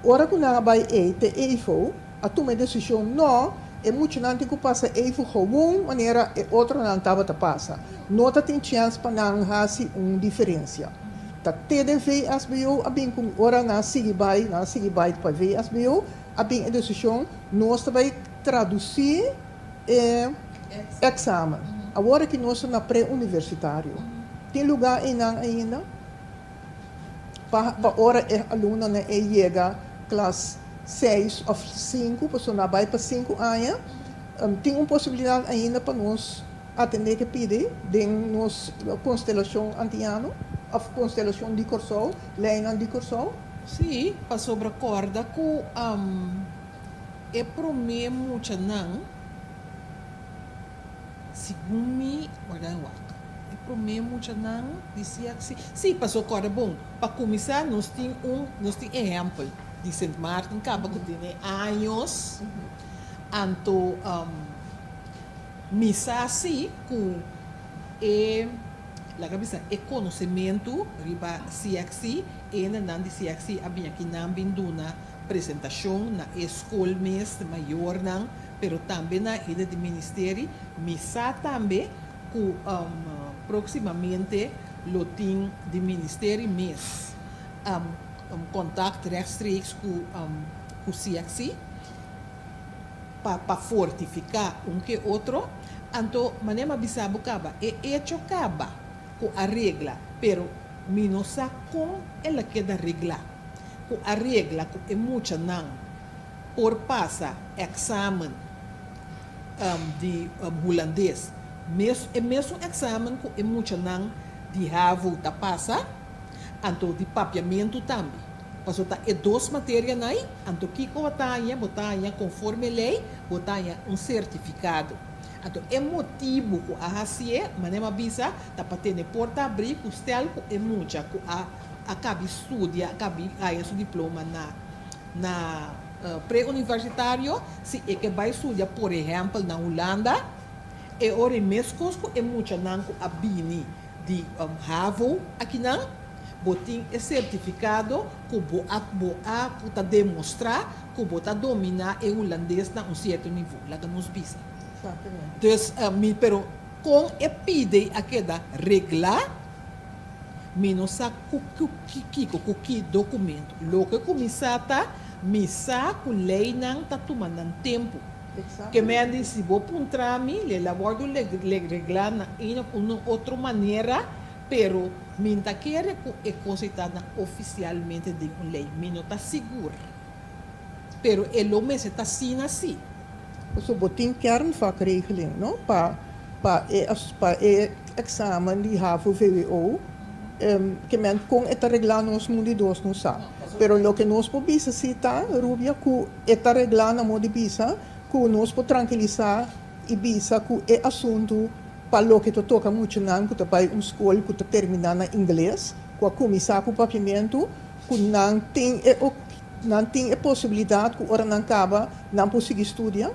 Ora ku nan a bai ei te eifo, a tuma e desishon, no, e muchanan tin ku pasa eifo gewoon manera e otronan tabata pasa. No ta tin chèns pa nan hasi un diferensia. Ta te den VSBO a bin ku ora nan a sigui bai, nan a sigui bai pa VSBO, a bin e desishon, nos ta bai tradusí e èksamen. Awor aki nos ta na pre-universitario. Tin lugá einan ainda pa pa ora e alumnonan e yega klas seis òf sinku, pasobra nan a bai pa sinku aña, tin un posibilidat ainda pa nos atendé ke pidi den nos konstelashon antiano òf konstelashon di Kòrsou, leinan di Kòrsou? Sí, pasobra kòrda ku E promé muchanan, segun mi, warda en wak. E promé muchanan di CXC, sí, paso kòrda bon, pa kuminsá nos tin un, nos tin ehèmpel di Sint Maarten kaba ku tene años, anto mi sa sí ku e, laga bisa, e konosementu riba CXC, e hendenan di CXC a bin aki nan bin duna Presentashon na e skol mes, mayornan, pero tambe na hende di ministeri. Mi sa tambe ku próksimamente lo tin di ministeri mes. contact rechtstreeks ku ku CXC pa pa fortifiká un ke otro. Anto manera mi a bisa bo kaba, e echo kaba ku a regla, pero mi no sa kon el a keda reglá, ku a regla ku e muchanan por pasa èksamen di hulandes, mes e mesun èksamen ku e muchanan di havo ta pasa, anto di papiamentu tambe. Pasobra ta e dos materianan ei, anto kiko bo ta haña? Bo ta haña konforme lei, bo ta haña un sertifikado. Anto e motibu ku a hasié, manera mi a bisa, ta pa tene porta abrí ku stel ku e mucha ku a a kabi studia, a kabi haña su diploma na na pre-universitario, si e ke bai studia por ehèmpel na Hulanda, e ora ei meskos ku e muchanan ku a bini di havo akinan, bo tin e sertifikado ku bo a bo a ku ta demostrá ku bo ta dominá e hulandes na un sierto nivó, laga nos bisa. Dus mi pero kon e pide a keda reglá, mi no sa ku ku kiko, ku ki dokumento. Loke ku mi sa ta, mi sa ku leinan ta tuma nan tempu. Ke men di si bo puntra mi, le la wòrdu reglá na een of un otro manera, pero mi n'ta kere ku e kos ei ta na ofisialmente den un lei. Mi no ta sigur. Pero e lo mester ta asina si. Pasobra bo tin kernvakregeling, no? Pa pa e pa e eksamen di havo vwo, ke men kon e ta reglá nos mun di dos no sa. Pero loke nos por bisa si ta, Rubia, ku e ta reglá na modo di bisa ku nos por trankilisá i bisa ku e asuntu pa loke ta toka muchanan ku ta bai un skol ku ta terminá na ingles, ku a kuminsá ku papiamentu, ku nan tin e nan tin e posibilidat ku ora nan kaba nan por sigui studia?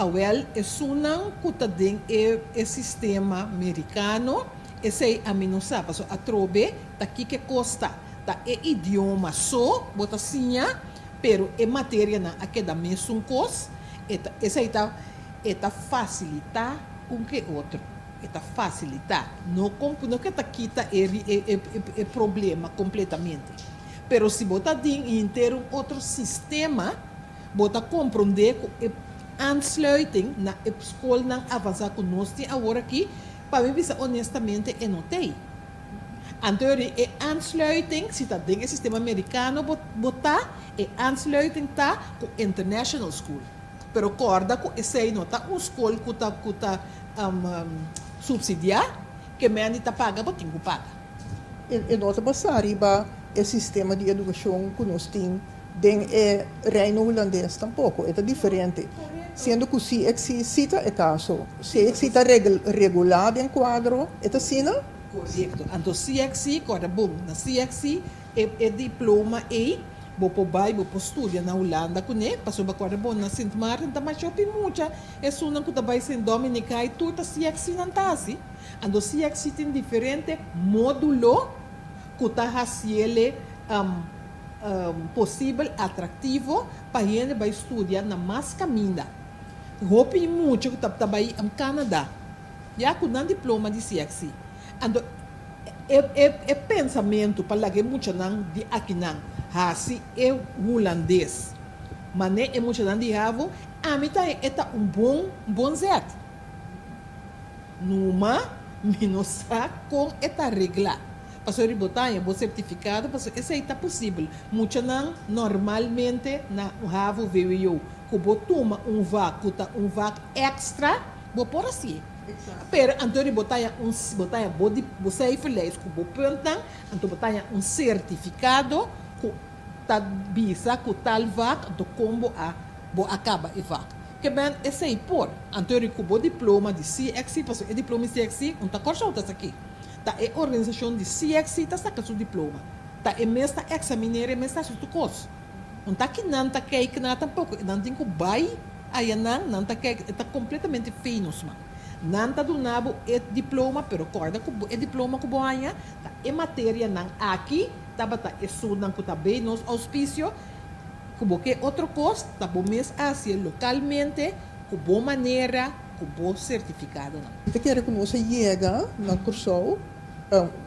Awel, esunnan ku ta den e e sistema merikano, esei ami no sa, pasobra atrobe ta kiko e kos ta. Ta e idioma so bo ta siña, pero e materianan a keda mesun kos, e ta esei ta e ta fasilitá un ke otro. E ta fasilitá, no no ke ta kita e e e problema kompletamente. Pero si bo ta den henter un otro sistema, bo ta komprondé ku e aansluiting na e skolnan avansá ku nos tin awor aki, pa mi bisa honestamente e no t'ei. Anto e aansluiting, si ta den e sistema merikano bo bo ta, e aansluiting ta ku international school. Pero kòrda ku esei no ta un skol ku ta ku ta supsidiá, ke mende ta paga bo tin ku paga. E no ta basá riba e sistema di edukashon ku nos tin den e Reino Hulandes tampoko, e ta diferente. Siendo ku si eksí si ta e kaso, si eksí ta regulá den kuadro, e ta asina? Korekto. Anto si eksí, kòrda bon, na si eksí E e diploma ei bo por bai, bo por studia na Hulanda kuné, pasobra bo kòrda bo na Sint Maarten ta masha hopi mucha, esunnan ku ta bai Sint Dominica i tur ta CXC nan ta hasi. Anto CXC tin diferente módulo ku ta hasiele posibel, atraktivo pa hende bai studia na mas kaminda. Hopi mucha ku ta bai Canada ya ku nan diploma di CXC. Anto e e e pensamentu pa laga e muchanan di akinan hasi e hulandes mané e muchanan di havo, ami ta e ta un bon bon zet. Numa mi no sa kon e ta reglá. Pasobra riba bo ta haña bo sertifikado pasobra esei ta posibel. Muchanan normalmente na havo vwo ku bo tuma un vak ku ta un vak èkstra bo por hasié. Pero anto di bo ta haña un, bo ta haña bo di, bo cijferlijst ku bo puntnan, anto bo ta haña un sertifikado ku ta bisa ku tal vak, anto kon bo a, bo a kaba e vak. Ke ben esei por, anto di ku bo diploma di CXC, pasobra e diploma di CXC un ta Kòrsou ta saki. Ta e organisashon di CXC ta saka su diploma. Ta e mes ta eksaminera, e mes ta hasi tur kos. Un ta ki nan ta kijk na tampoko, nan tin ku bai. Ayanan nan ta kijk, e ta completamente fei nos man. Nan ta duna bo e diploma, pero corda cu e diploma cu bo haña ta e materianan aki tabata esunnan cu ta bay nos auspicio, cu bo ke otro cos ta bo mes haci'e localmente cu bo manera, cu bo certificadonan. Mi ta kere cu nos a yega na Corsou.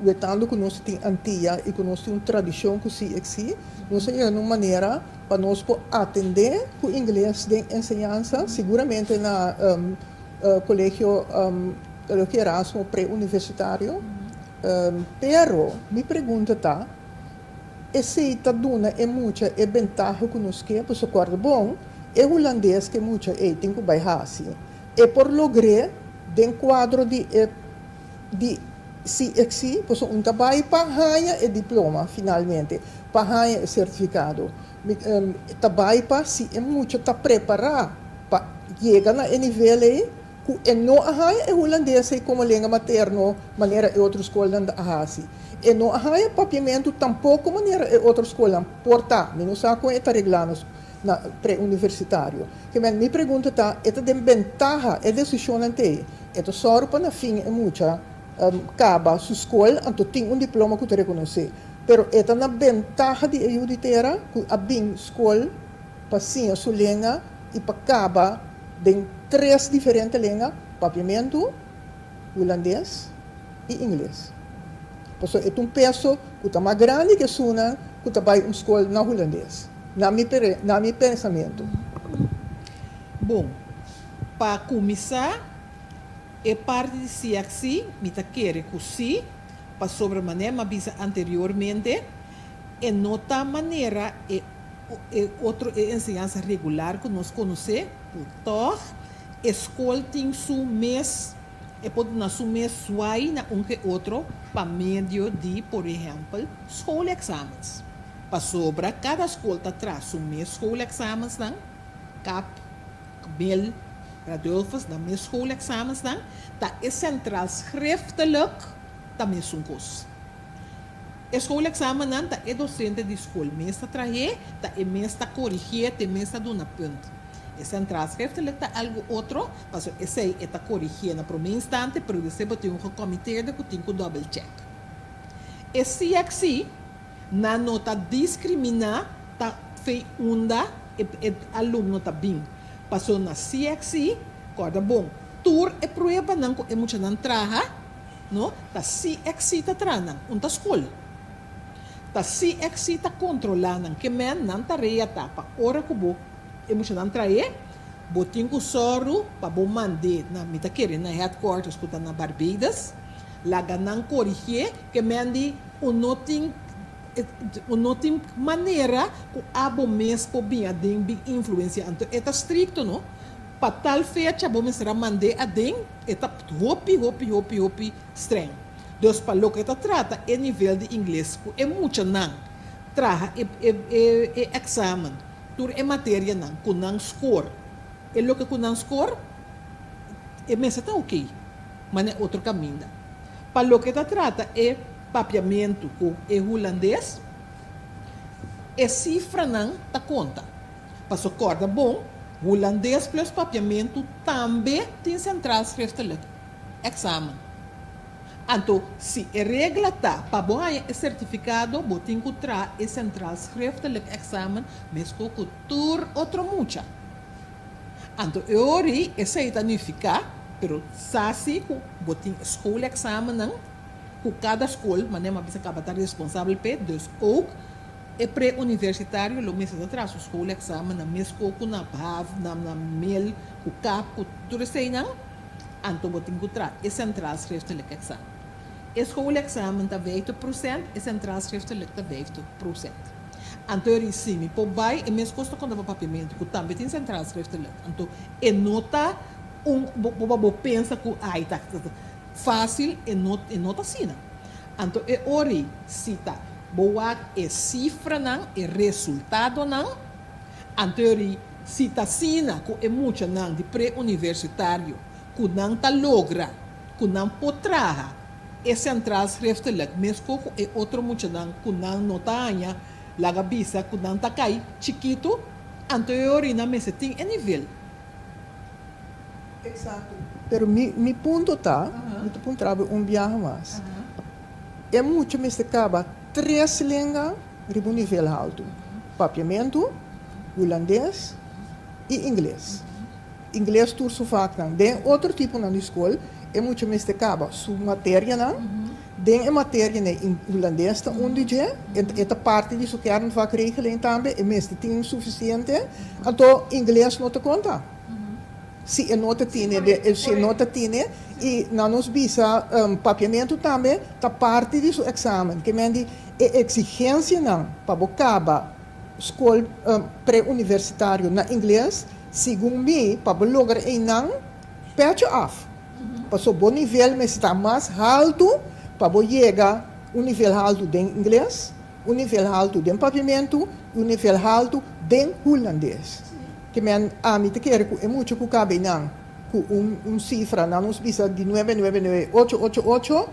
Wetando ku nos tin Antia i ku nos tin un tradishon ku CXC, nos a yega na un manera pa nos por atendé ku ingles den enseñansa, siguramente na Kolegio Kolegio Erasmo pre-universitario. Pero mi pregunta ta, esei ta duna e mucha e bentaha ku nos ke? Pasobra kòrda bon, e hulandes ku e mucha ei tin ku bai hasi, e por logr'é den kuadro di e Di CXC, pasobra un ta bai pa haña e diploma finalmente, pa haña e sertifikado. Mi ta bai pa si e mucha ta prepará pa yega na e nivel ei, ku e no a haña e hulandes ei komo lenga materno manera e otro skolnan ta a hasi. E no a haña papiamentu tampoko manera e otro skolnan por ta. Mi no sa kon e ta reglá na na preuniversitario. Ke men mi pregunta ta, e ta den bentaha e desishonnan t'ei? E ta sòru pa na fin e mucha kaba su skol anto tin un diploma ku ta rekonosé. Pero e ta na bentaha di e yu di tera ku a bin skol pa siña su lenga i pa kaba den tres diferente lenga, papiamentu, hulandes i ingles. Pasobra e ta un peso ku ta mas grandi ku esunnan ku ta bai un skol na hulandes, na mi na mi pensamentu. Bon, pa kuminsá e parti di CXC mi ta kere ku sí, pasobra manera mi a bisa anteriormente e no ta manera e e otro e enseñansa regular ku nos konosé, ku tòg e skol tin su mes E por duna su mes zwai na un ke otro pa medio di, por ehèmpel, schoolexamens. Pasobra kada skol ta traha su mes schoolexamensnan, kap, kmel, Radulphus, nan mes schoolexamensnan, ta e centraal schriftelijk ta mesun kos. E schoolexamennan ta e docente di skol mes ta trah'é, ta e mes ta korigié, ta e mes ta duna punt. E centraal schriftelijk ta algu otro, pasobra esei e ta korigié na promé instante, pero despues bo tin un gecomiteerde ku tin ku double check. E CXC nan no ta diskriminá ta fei unda e e alumno ta bin, pasobra na CXC, kòrda bon, tur e pruebanan ku e muchanan traha, no, ta CXC ta traha nan, un ta skol. Ta CXC ta kontrolá nan, ke men nan tarea ta pa ora ku bo e muchanan trae, bo tin ku sòru pa bo mand'é na, mi ta kere na headquarters ku ta na Barbados, laga nan korigié, ke men di un no tin un no tin manera ku abo mes por bin aden bin influensiá. Anto e ta strikto no, pa tal fecha bo mester a mand'é aden, e ta hopi hopi hopi hopi streng. Dus pa loke ta trata e nivel di ingles ku e muchanan traha e e examen, tur e materianan ku nan score, e loke ku nan score e mester ta oke, manera otro kaminda. Pa loke ta trata e papiamentu ku e hulandes, e sifranan ta konta. Paso kòrda bon, hulandes plus papiamentu tambe tin centraal schriftelijk examen. Anto, si e regla ta pa bo haña e sertifikado, bo tin ku traha e centraal schriftelijk examen meskos ku tur otro mucha. Anto e ora esei ta nifiká, pero sa si ku bo tin e schoolexamennan ku kada skol, manera mi a bisa kaba, ta responsabel p'e, dus ook e pre-universitario lo mester ta traha su schoolexamennan meskos ku na hav, na mel, ku kap, ku tur eseinan. Anto bo tin ku traha e centraal schriftelijk examen. E schoolexamen ta vijftig procent, e centraal schriftelijk ta vijftig procent. Anto e risi mi por bai e mes kos ta konta pa papiamentu ku tambe tin centraal schriftelijk. Anto e no ta un bo bo bo pensa ku ai ta fácil e no e no ta asina. Anto e ori si ta bo wak e sifranan e resultadonan anto e ori Si ta asina ku e muchanan di pre-universitario ku nan ta logra ku nan por traha e centraal schriftelijk mesko ku e otro muchanan ku nan no ta haña laga bisa ku nan ta kai chikitu, anto e ori nan mester tin e nivel. Exacto. Pero mi mi punto ta, mi ta puntra bo un biaha mas, e mucha mester kaba tres lenga riba un nivel haltu, papiamentu, hulandes i ingles. Ingles tur su vaknan. Den otro tiponan di skol e mucha mester kaba su materianan. Den e materianan ei hulandes ta un di dje, e ta parti di su kernvakregeling tambe, e mester tin sufisiente, anto ingles no ta konta. Si e no ta tine, si e no ta tine, i nan nos bisa papiamentu tambe ta parti di su eksamen. Ke men di e eksigensianan pa bo kaba skol pre-universitario na ingles, segun mi, pa bo logra einan, pètje af. Paso bo nivel mester ta mas haltu pa bo yega un nivel haltu den ingles, un nivel haltu den papiamentu i un nivel haltu den hulandes. Ke men ami ta kere ku e mucha ku kabe nan ku un un sifra nan nos bisa di nuebe nuebe nuebe ocho ocho ocho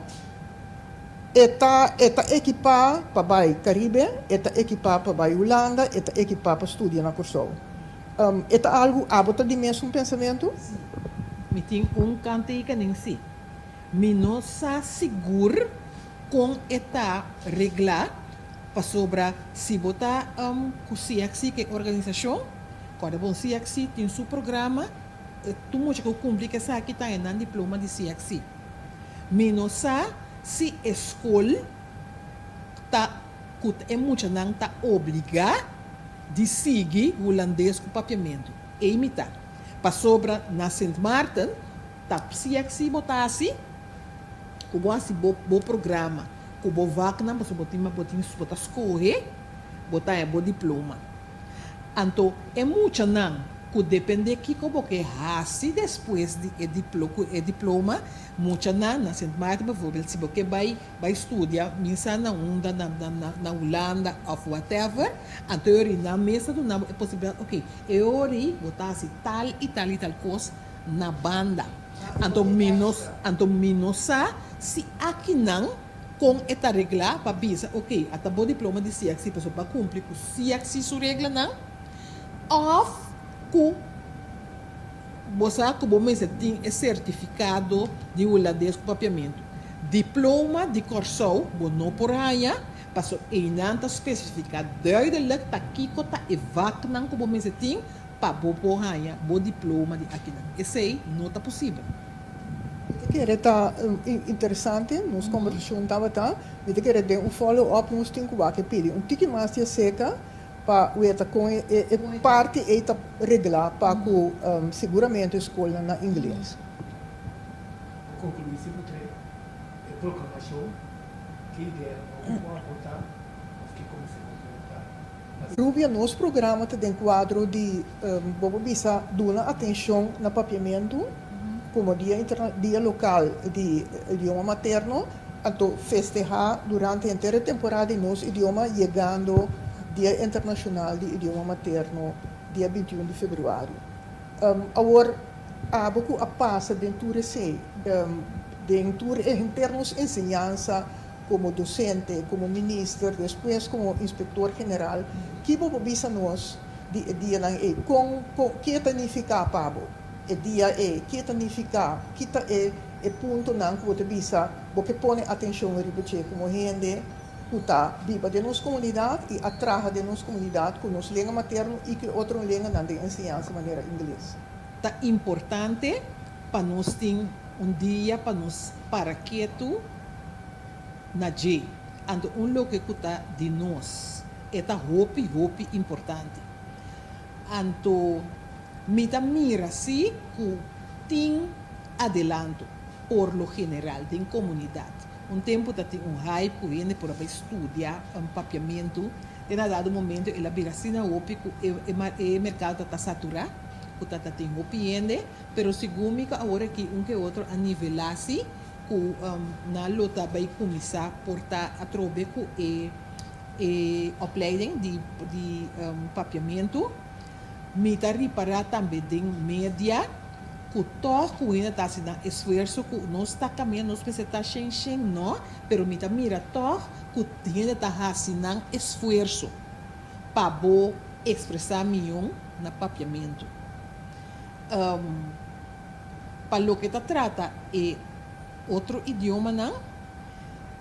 e ta e ta ekipá pa bai Karibe, e ta ekipá pa bai Hulanda, e ta ekipá pa studia na Kòrsou. E ta algu abo ta di mesun pensamentu? Sí. Mi tin un kanttekening sí. Mi no sa sigur kon e ta reglá pasobra si bo ta ku CXC ku e organisashon, kòrda bon CXC tin su programa, tur mucha ku kumpli ku esaki ta haña nan diploma di CXC. Mi no sa si e skol ta ku e muchanan ta obligá di sigui hulandes ku papiamentu. Ei mi ta. Pasobra na Sint Maarten ta psiaksi bo ta hasi ku bo hasi bo bo programa ku bo vaknan pasobra bo tin bo tin bo ta skohe bo ta haña bo diploma. Anto e muchanan ku depende kiko bo ke hasi despues di e diplo ku e diploma, muchanan na Sint Maarten bijvoorbeeld si bo ke bai Bai studia minsa na unda na na na Hulanda of whatever, anto e ori nan mes ta duna bo e posibilidad ok e ori bo ta hasi tal y tal y tal cos na banda. Anto mi no anto mi no sa si akinan con e ta regla pa bisa ok ata bo diploma di CXC pasobra bo a cumpli cu CXC su reglanan of cu Bo sa ku bo mester tin e sertifikado di hulandes ku papiamentu. Diploma di Kòrsou bo no por haña, paso einan ta spesifiká duidelik ta kiko ta e vaknan ku bo mester tin pa bo por haña bo diploma di akinan. Esei no ta posibel. Mi ta kere ta interesante nos kombersashon tabata. Mi ta kere den un follow up nos tin ku wak e pidi un tiki mas di aserka Pa weta kon e parti ei ta reglá pa ku seguramente e skolnan na ingles. Konkluí si bo trae e proklamashon, ki idea nobo bo a aportá òf ki konseho bo ta na. Rubia, nos programa ta den kuadro di, bo por bisa, duna atenshon na papiamentu komo dia interna, dia lokal di idioma materno. Anto festehá durante henter e temporada di nos idioma yegando Dia Internashonal di Idioma Materno dia 21 di februari. Awor abo ku a pasa den tur esei, den tur e henter nos enseñansa komo dosente, komo minister, despues komo inspektor general, ki bo por bisa nos di e dianan ei? Kon, kon, ke ta nifiká pa bo e dia ei? Ke ta nifiká? Ki ta e. E puntonan ku bo ta bisa bo ke pone atenshon riba dje komo hende ku ta biba den nos komunidat i a traha den nos komunidat ku nos lenga materno i ku e otro lenganan den enseñansa manera ingles. Ta importante pa nos tin un dia pa nos para ketu na dje. Anto un loke ku ta di nos e ta hopi hopi importante. Anto mi ta mira si ku tin adelanto por lo general den komunidat. Un tempu ta tin un hype ku hende por a bai studia papiamentu, te na dado momento el a bira asina hopi ku e e merkado ta ta saturá, ku ta ta tin hopi hende, pero segun mi ku awor aki un ke otro a nivelá si ku nan lo ta bai kuminsá por ta atrobe ku e e opleiding di di papiamentu. Mi ta ripará tambe den media ku tòg ku hende ta hasi nan esfuerso ku nos ta kaminda nos mester ta shen shen no, pero mi ta mira tòg ku hende ta hasi nan esfuerso pa bo ekspresá mion na papiamentu. Pa loke ta trata e otro idiomanan,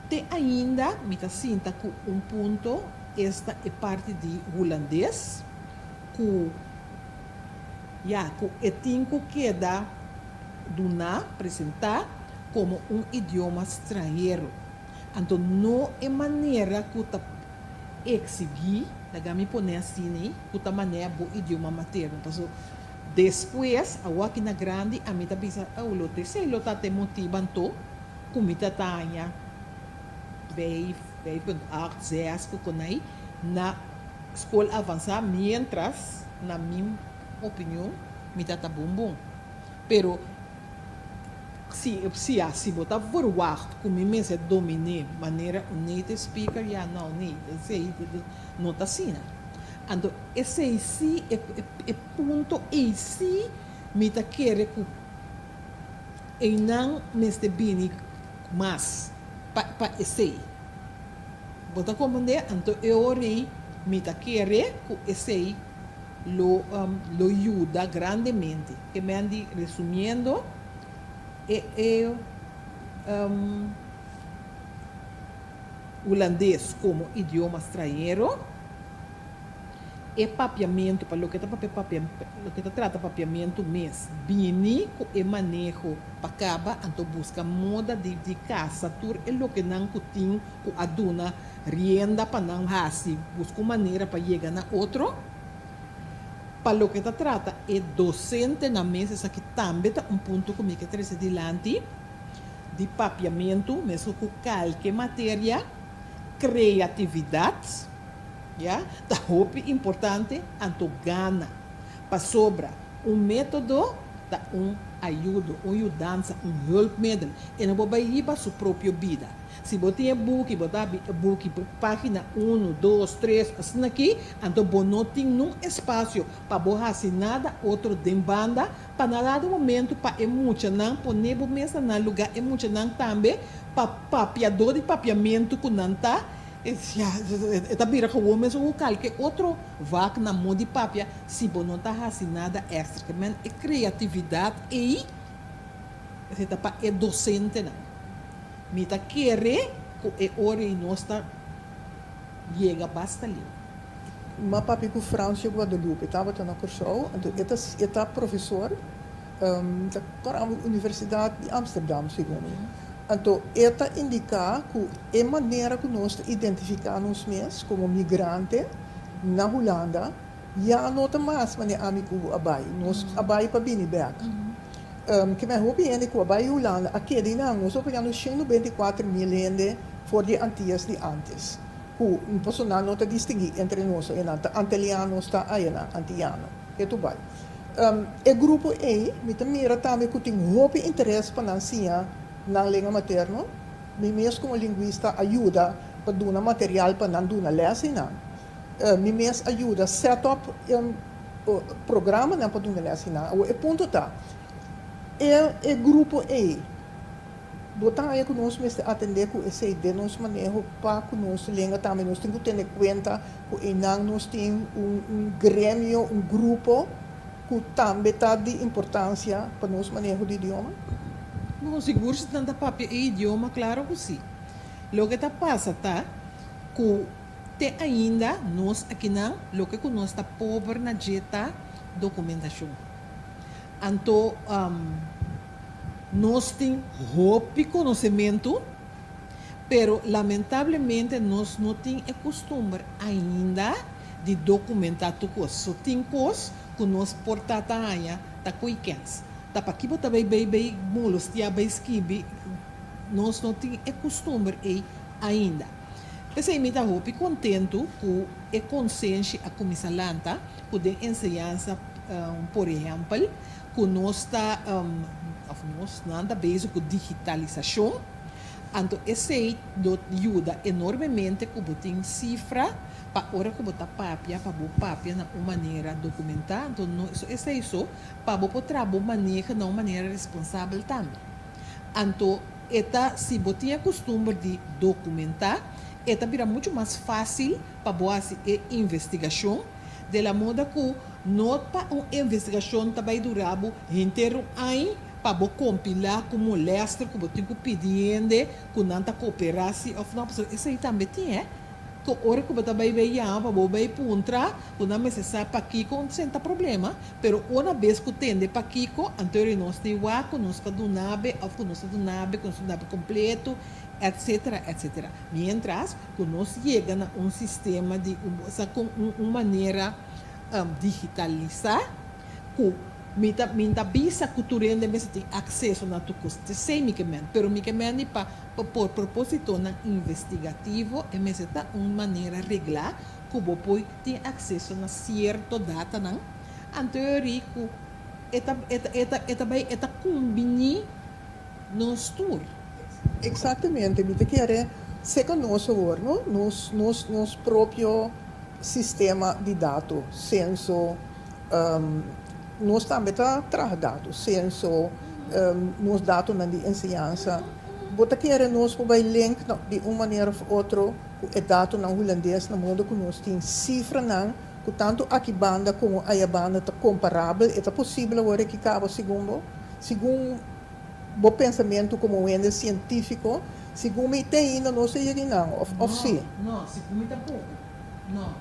te ainda mi ta sinta ku un punto esta e parti di hulandes ku. Ya ku e tin ku keda duná, presentá, komo un idioma stranhero. Anto no e manera ku ta eksigí, laga mi pone asina, ku ta manera bo idioma materno. Paso despues, awor aki na grandi, ami ta bisa, oh, lo ta esei lo ta te motibu anto ku mi ta taña vijf, 5,8, zes ku konai na skol avansá, miéntras na mi opinion mi ta ta bon bon. Pero si si ya si bo ta verwacht ku mi mester dominé manera un native speaker, ya no, nee, esei no ta asina. Anto esei si e e punto ei si mi ta kere ku einan mester bini mas pa pa esei. Bo ta komprendé? Anto e ora ei mi ta kere ku esei lo lo yuda grandemente. Ke men di resumiendo e e hulandes komo idioma strañero, e papiamentu pa loke ta papia papia loke ta trata papiamentu mes bini ku e maneho pa kaba anto buska moda di di kasa tur e lokenan ku tin ku a duna rienda pa nan hasi buska un manera pa yega na otro. Pa loke ta trata e dosentenan mes, esaki tambe ta un punto ku mi ke trese dilanti, di papiamentu, meskos ku kalke materia, kreatividat, ya, ta hopi importante, anto gana. Pasobra un método ta un ayudo, un yudansa, un hulpmiddel, e no por bai hiba su propio bida. Si bo tin e buki, bo ta habri e buki página unu, dos, tres, asina aki, anto bo no tin nun espasio pa bo hasi nada otro den banda, pa na dado momento pa e muchanan pone bo mes na nan lugá, e muchanan tambe pa papiadó di papiamentu ku nan ta, e ya, e ta bira gewoon mesun ku kalke otro vak na mo di papia si bo no ta hasi nada èkstra. Ke men e kreatividat ei, esei ta pa e dosentenan. Mi ta kere ku e ora ei nos ta yega basta liu. M'a papia ku Francio Guadalupe, tabata na Kòrsou, anto e ta e ta profesor ta kòrda Universidat di Amsterdam segun mi. Anto e ta indiká ku e manera ku nos ta identifiká nos mes komo migrante na Hulanda ya no ta mas manera ami ku bo a bai, nos a bai pa bini bèk. Ke men hopi hende ku a bai Hulanda a keda einan. Nos a pagando 194 mil hende for di Antias di antes. Ku pasobra nan no ta distinguí entre nos einan. Ta antelianos ta ayanan, antiano. Ke tur bai. E grupo ei mi ta mira tambe ku tin hopi interes pa nan siña nan lenga materno. Mi mes komo lingwista a yuda pa duna material pa nan duna lès einan. Mi mes a yuda set up programanan pa duna lès einan. Awor e punto ta, e e grupo ei bo ta haña ku nos mester atendé ku esei den nos maneho pa ku nos lenga tambe. Nos tin ku tene kuenta ku einan nos tin un un gremio, un grupo ku tambe ta di importansia pa nos maneho di idioma. Bon, sigur si nan ta papia e idioma, klaro ku si. Loke ta pasa ta ku te ainda nos akinan loke ku nos ta pober na dje ta dokumentashon. Anto nos tin hopi konosementu, pero lamentablemente nos no tin e kustumber ainda di dokumentá tur kos. So tin kos ku nos por ta ta haña ta ko'i kens. Ta paki bo ta bai bai bai molestiá bai skibi, nos no tin e kustumber ei ainda. P'esei mi ta hopi kontentu ku e konsenshi a kuminsá lanta ku den enseñansa, por ehèmpel, ku nos ta, òf nos, nan ta bezig ku digitalisashon, anto esei lo yuda enormemente ku bo tin sifra pa ora ku bo ta papia, pa bo papia na un manera dokumentá, anto no esei so, pa bo por traha bo maneho na un manera responsabel tambe. Anto e ta, si bo tin e kustumber di dokumentá, e ta bira muchu mas fásil pa bo hasi e investigashon, de la moda ku no pa un investigashon ta bai dura bo henter un añ pa bo kompilá ku molèster ku bo tin ku pidi hende ku nan ta koperá si òf no, pasobra esei tambe tin, hè. Ku ora ku bo ta bai bai yama pa bo bai puntra ku nan mester sa pakiko un senta problema, pero una bes ku tende pakiko, anto eri nos ta wak ku nos ka dunabe òf ku nos ta dunabe, ku nos ta dunabe kompleto, etcetera, etcetera. Mientras ku nos yega na un sistema di un sa kon un un manera digitalisá ku mi ta mi ta bisa ku tur hende mester tin akseso na tur kos, t'esei mi ke men, pero mi ke men di pa Pa por propósitonan investigativo e mester ta un manera reglá ku bo por tin akseso na sierto datanan, anto e ri ku e ta e ta e ta e ta bai e ta kumbiní nos tur. Eksaktamente, mi ta kere seka nos awor, no? Nos nos nos propio sistema di dato, senso, Nos tambe ta traha dato, senso, nos datonan di enseñansa. Bo ta kere nos por bai link di un manera of otro ku e datonan hulandes na modo ku nos tin sifranan ku tantu aki banda komo aya banda ta komparabel? E ta posibel awor aki kaba segun bo? Segun bo pensamentu komo hende sientífiko, segun mi te ainda nos a yega einan of si? No, no, segun mi tampoko. No.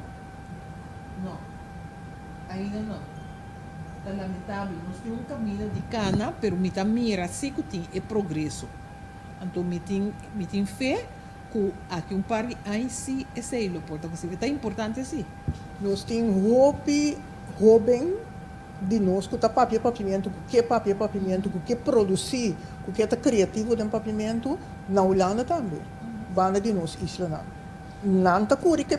No. Ainda no. Ta lamentabel. Nos tin un camino di cana, pero mi ta mira si cu tin e progreso. Anto mi tin, mi tin fe cu aki un par di aña si esey lo por ta posibel. Ta importante si. Nos tin hopi hoben di nos cu ta papia papiamentu, cu ke papia papiamentu, cu ke produci, cu ke ta creativo den papiamentu, na Hulanda tambe, banda di nos islanan. Nan ta kuri ke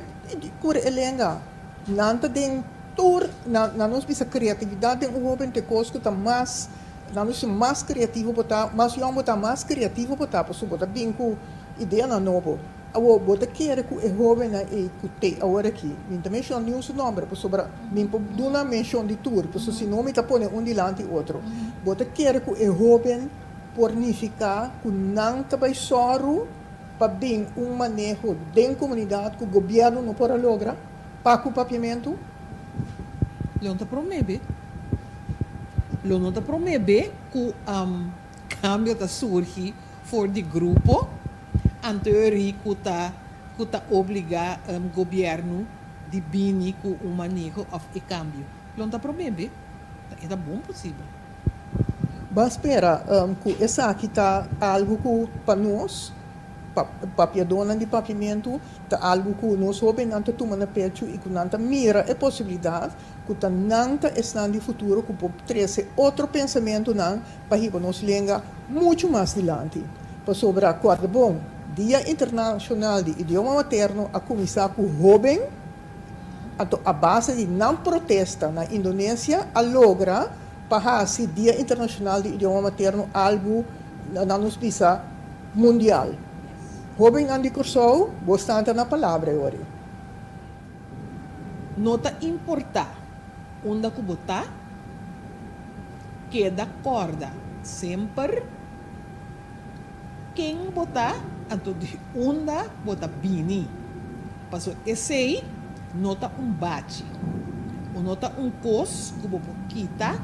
kuri e lenga. Nan ta den tur nan nan nos bisa kreatividat den un hoben te kos ku ta mas nan nos bisa mas kreativo bo ta mas yòn bo ta mas kreativo bo ta pasobra bo ta bin ku ideanan nobo. Awor bo ta kere ku e hobennan ei ku te awor aki mi no ta menshona niun su nomber pasobra mi por duna menshon di tur pasobra si no mi ta pone un dilanti otro. Bo ta kere ku e hoben por nifiká ku nan ta bai sòru pa bin un maneho den komunidat ku gobièrnu no por a logra pa ku papiamentu? Lo no ta promé be. Lo no ta promé be ku kambio ta surgi for di grupo anteori ku ta ku ta obligá gobièrnu di bini ku un maneho òf e kambio. Lo no ta promé be. E ta bon posibel. Bo a spera ku esaki ta algu ku pa nos, pa papiadónan di papiamentu, ta algu ku nos hóbennan ta tuma na pechu i ku nan ta mira e posibilidat ku ta nan ta esnan di futuro ku por trese otro pensamentunan pa hiba nos lenga muchu mas dilanti. Pasobra kòrda bon, Dia Internashonal di Idioma Materno a kuminsá ku hóben. Anto a base di nan protesta na Indonesia a logra pa hasi Dia Internacional di Idioma Materno algu nan nos bisa mundial. Hobennan di Kòrsou, bo stanta na palabra e ora ei. No ta importá unda ku bo ta, keda kòrda semper Ken bo ta, anto di unda bo ta bini? Paso esei no ta un bachi o no ta un kos ku bo por kita,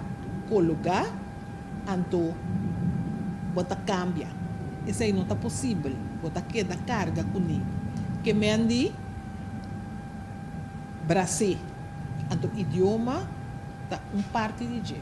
kologá, anto bo ta kambia. Esei no ta posibel, bo ta keda karga kuné. Ke men di bras'é, anto idioma ta un parti di dje.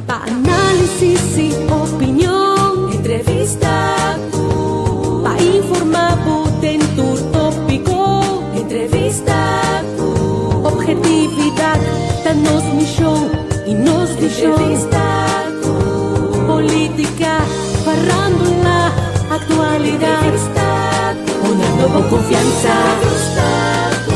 Pa análisis i opinion. Entrevista ku. Pa informá bo den tur tópiko. Entrevista ku. Ophetividat ta nos mishon i nos vishon. Entrevista ku. Polítika, farándula, aktualidat. Entrevista ku. Dunando bo konfiansa. Entrevista ku.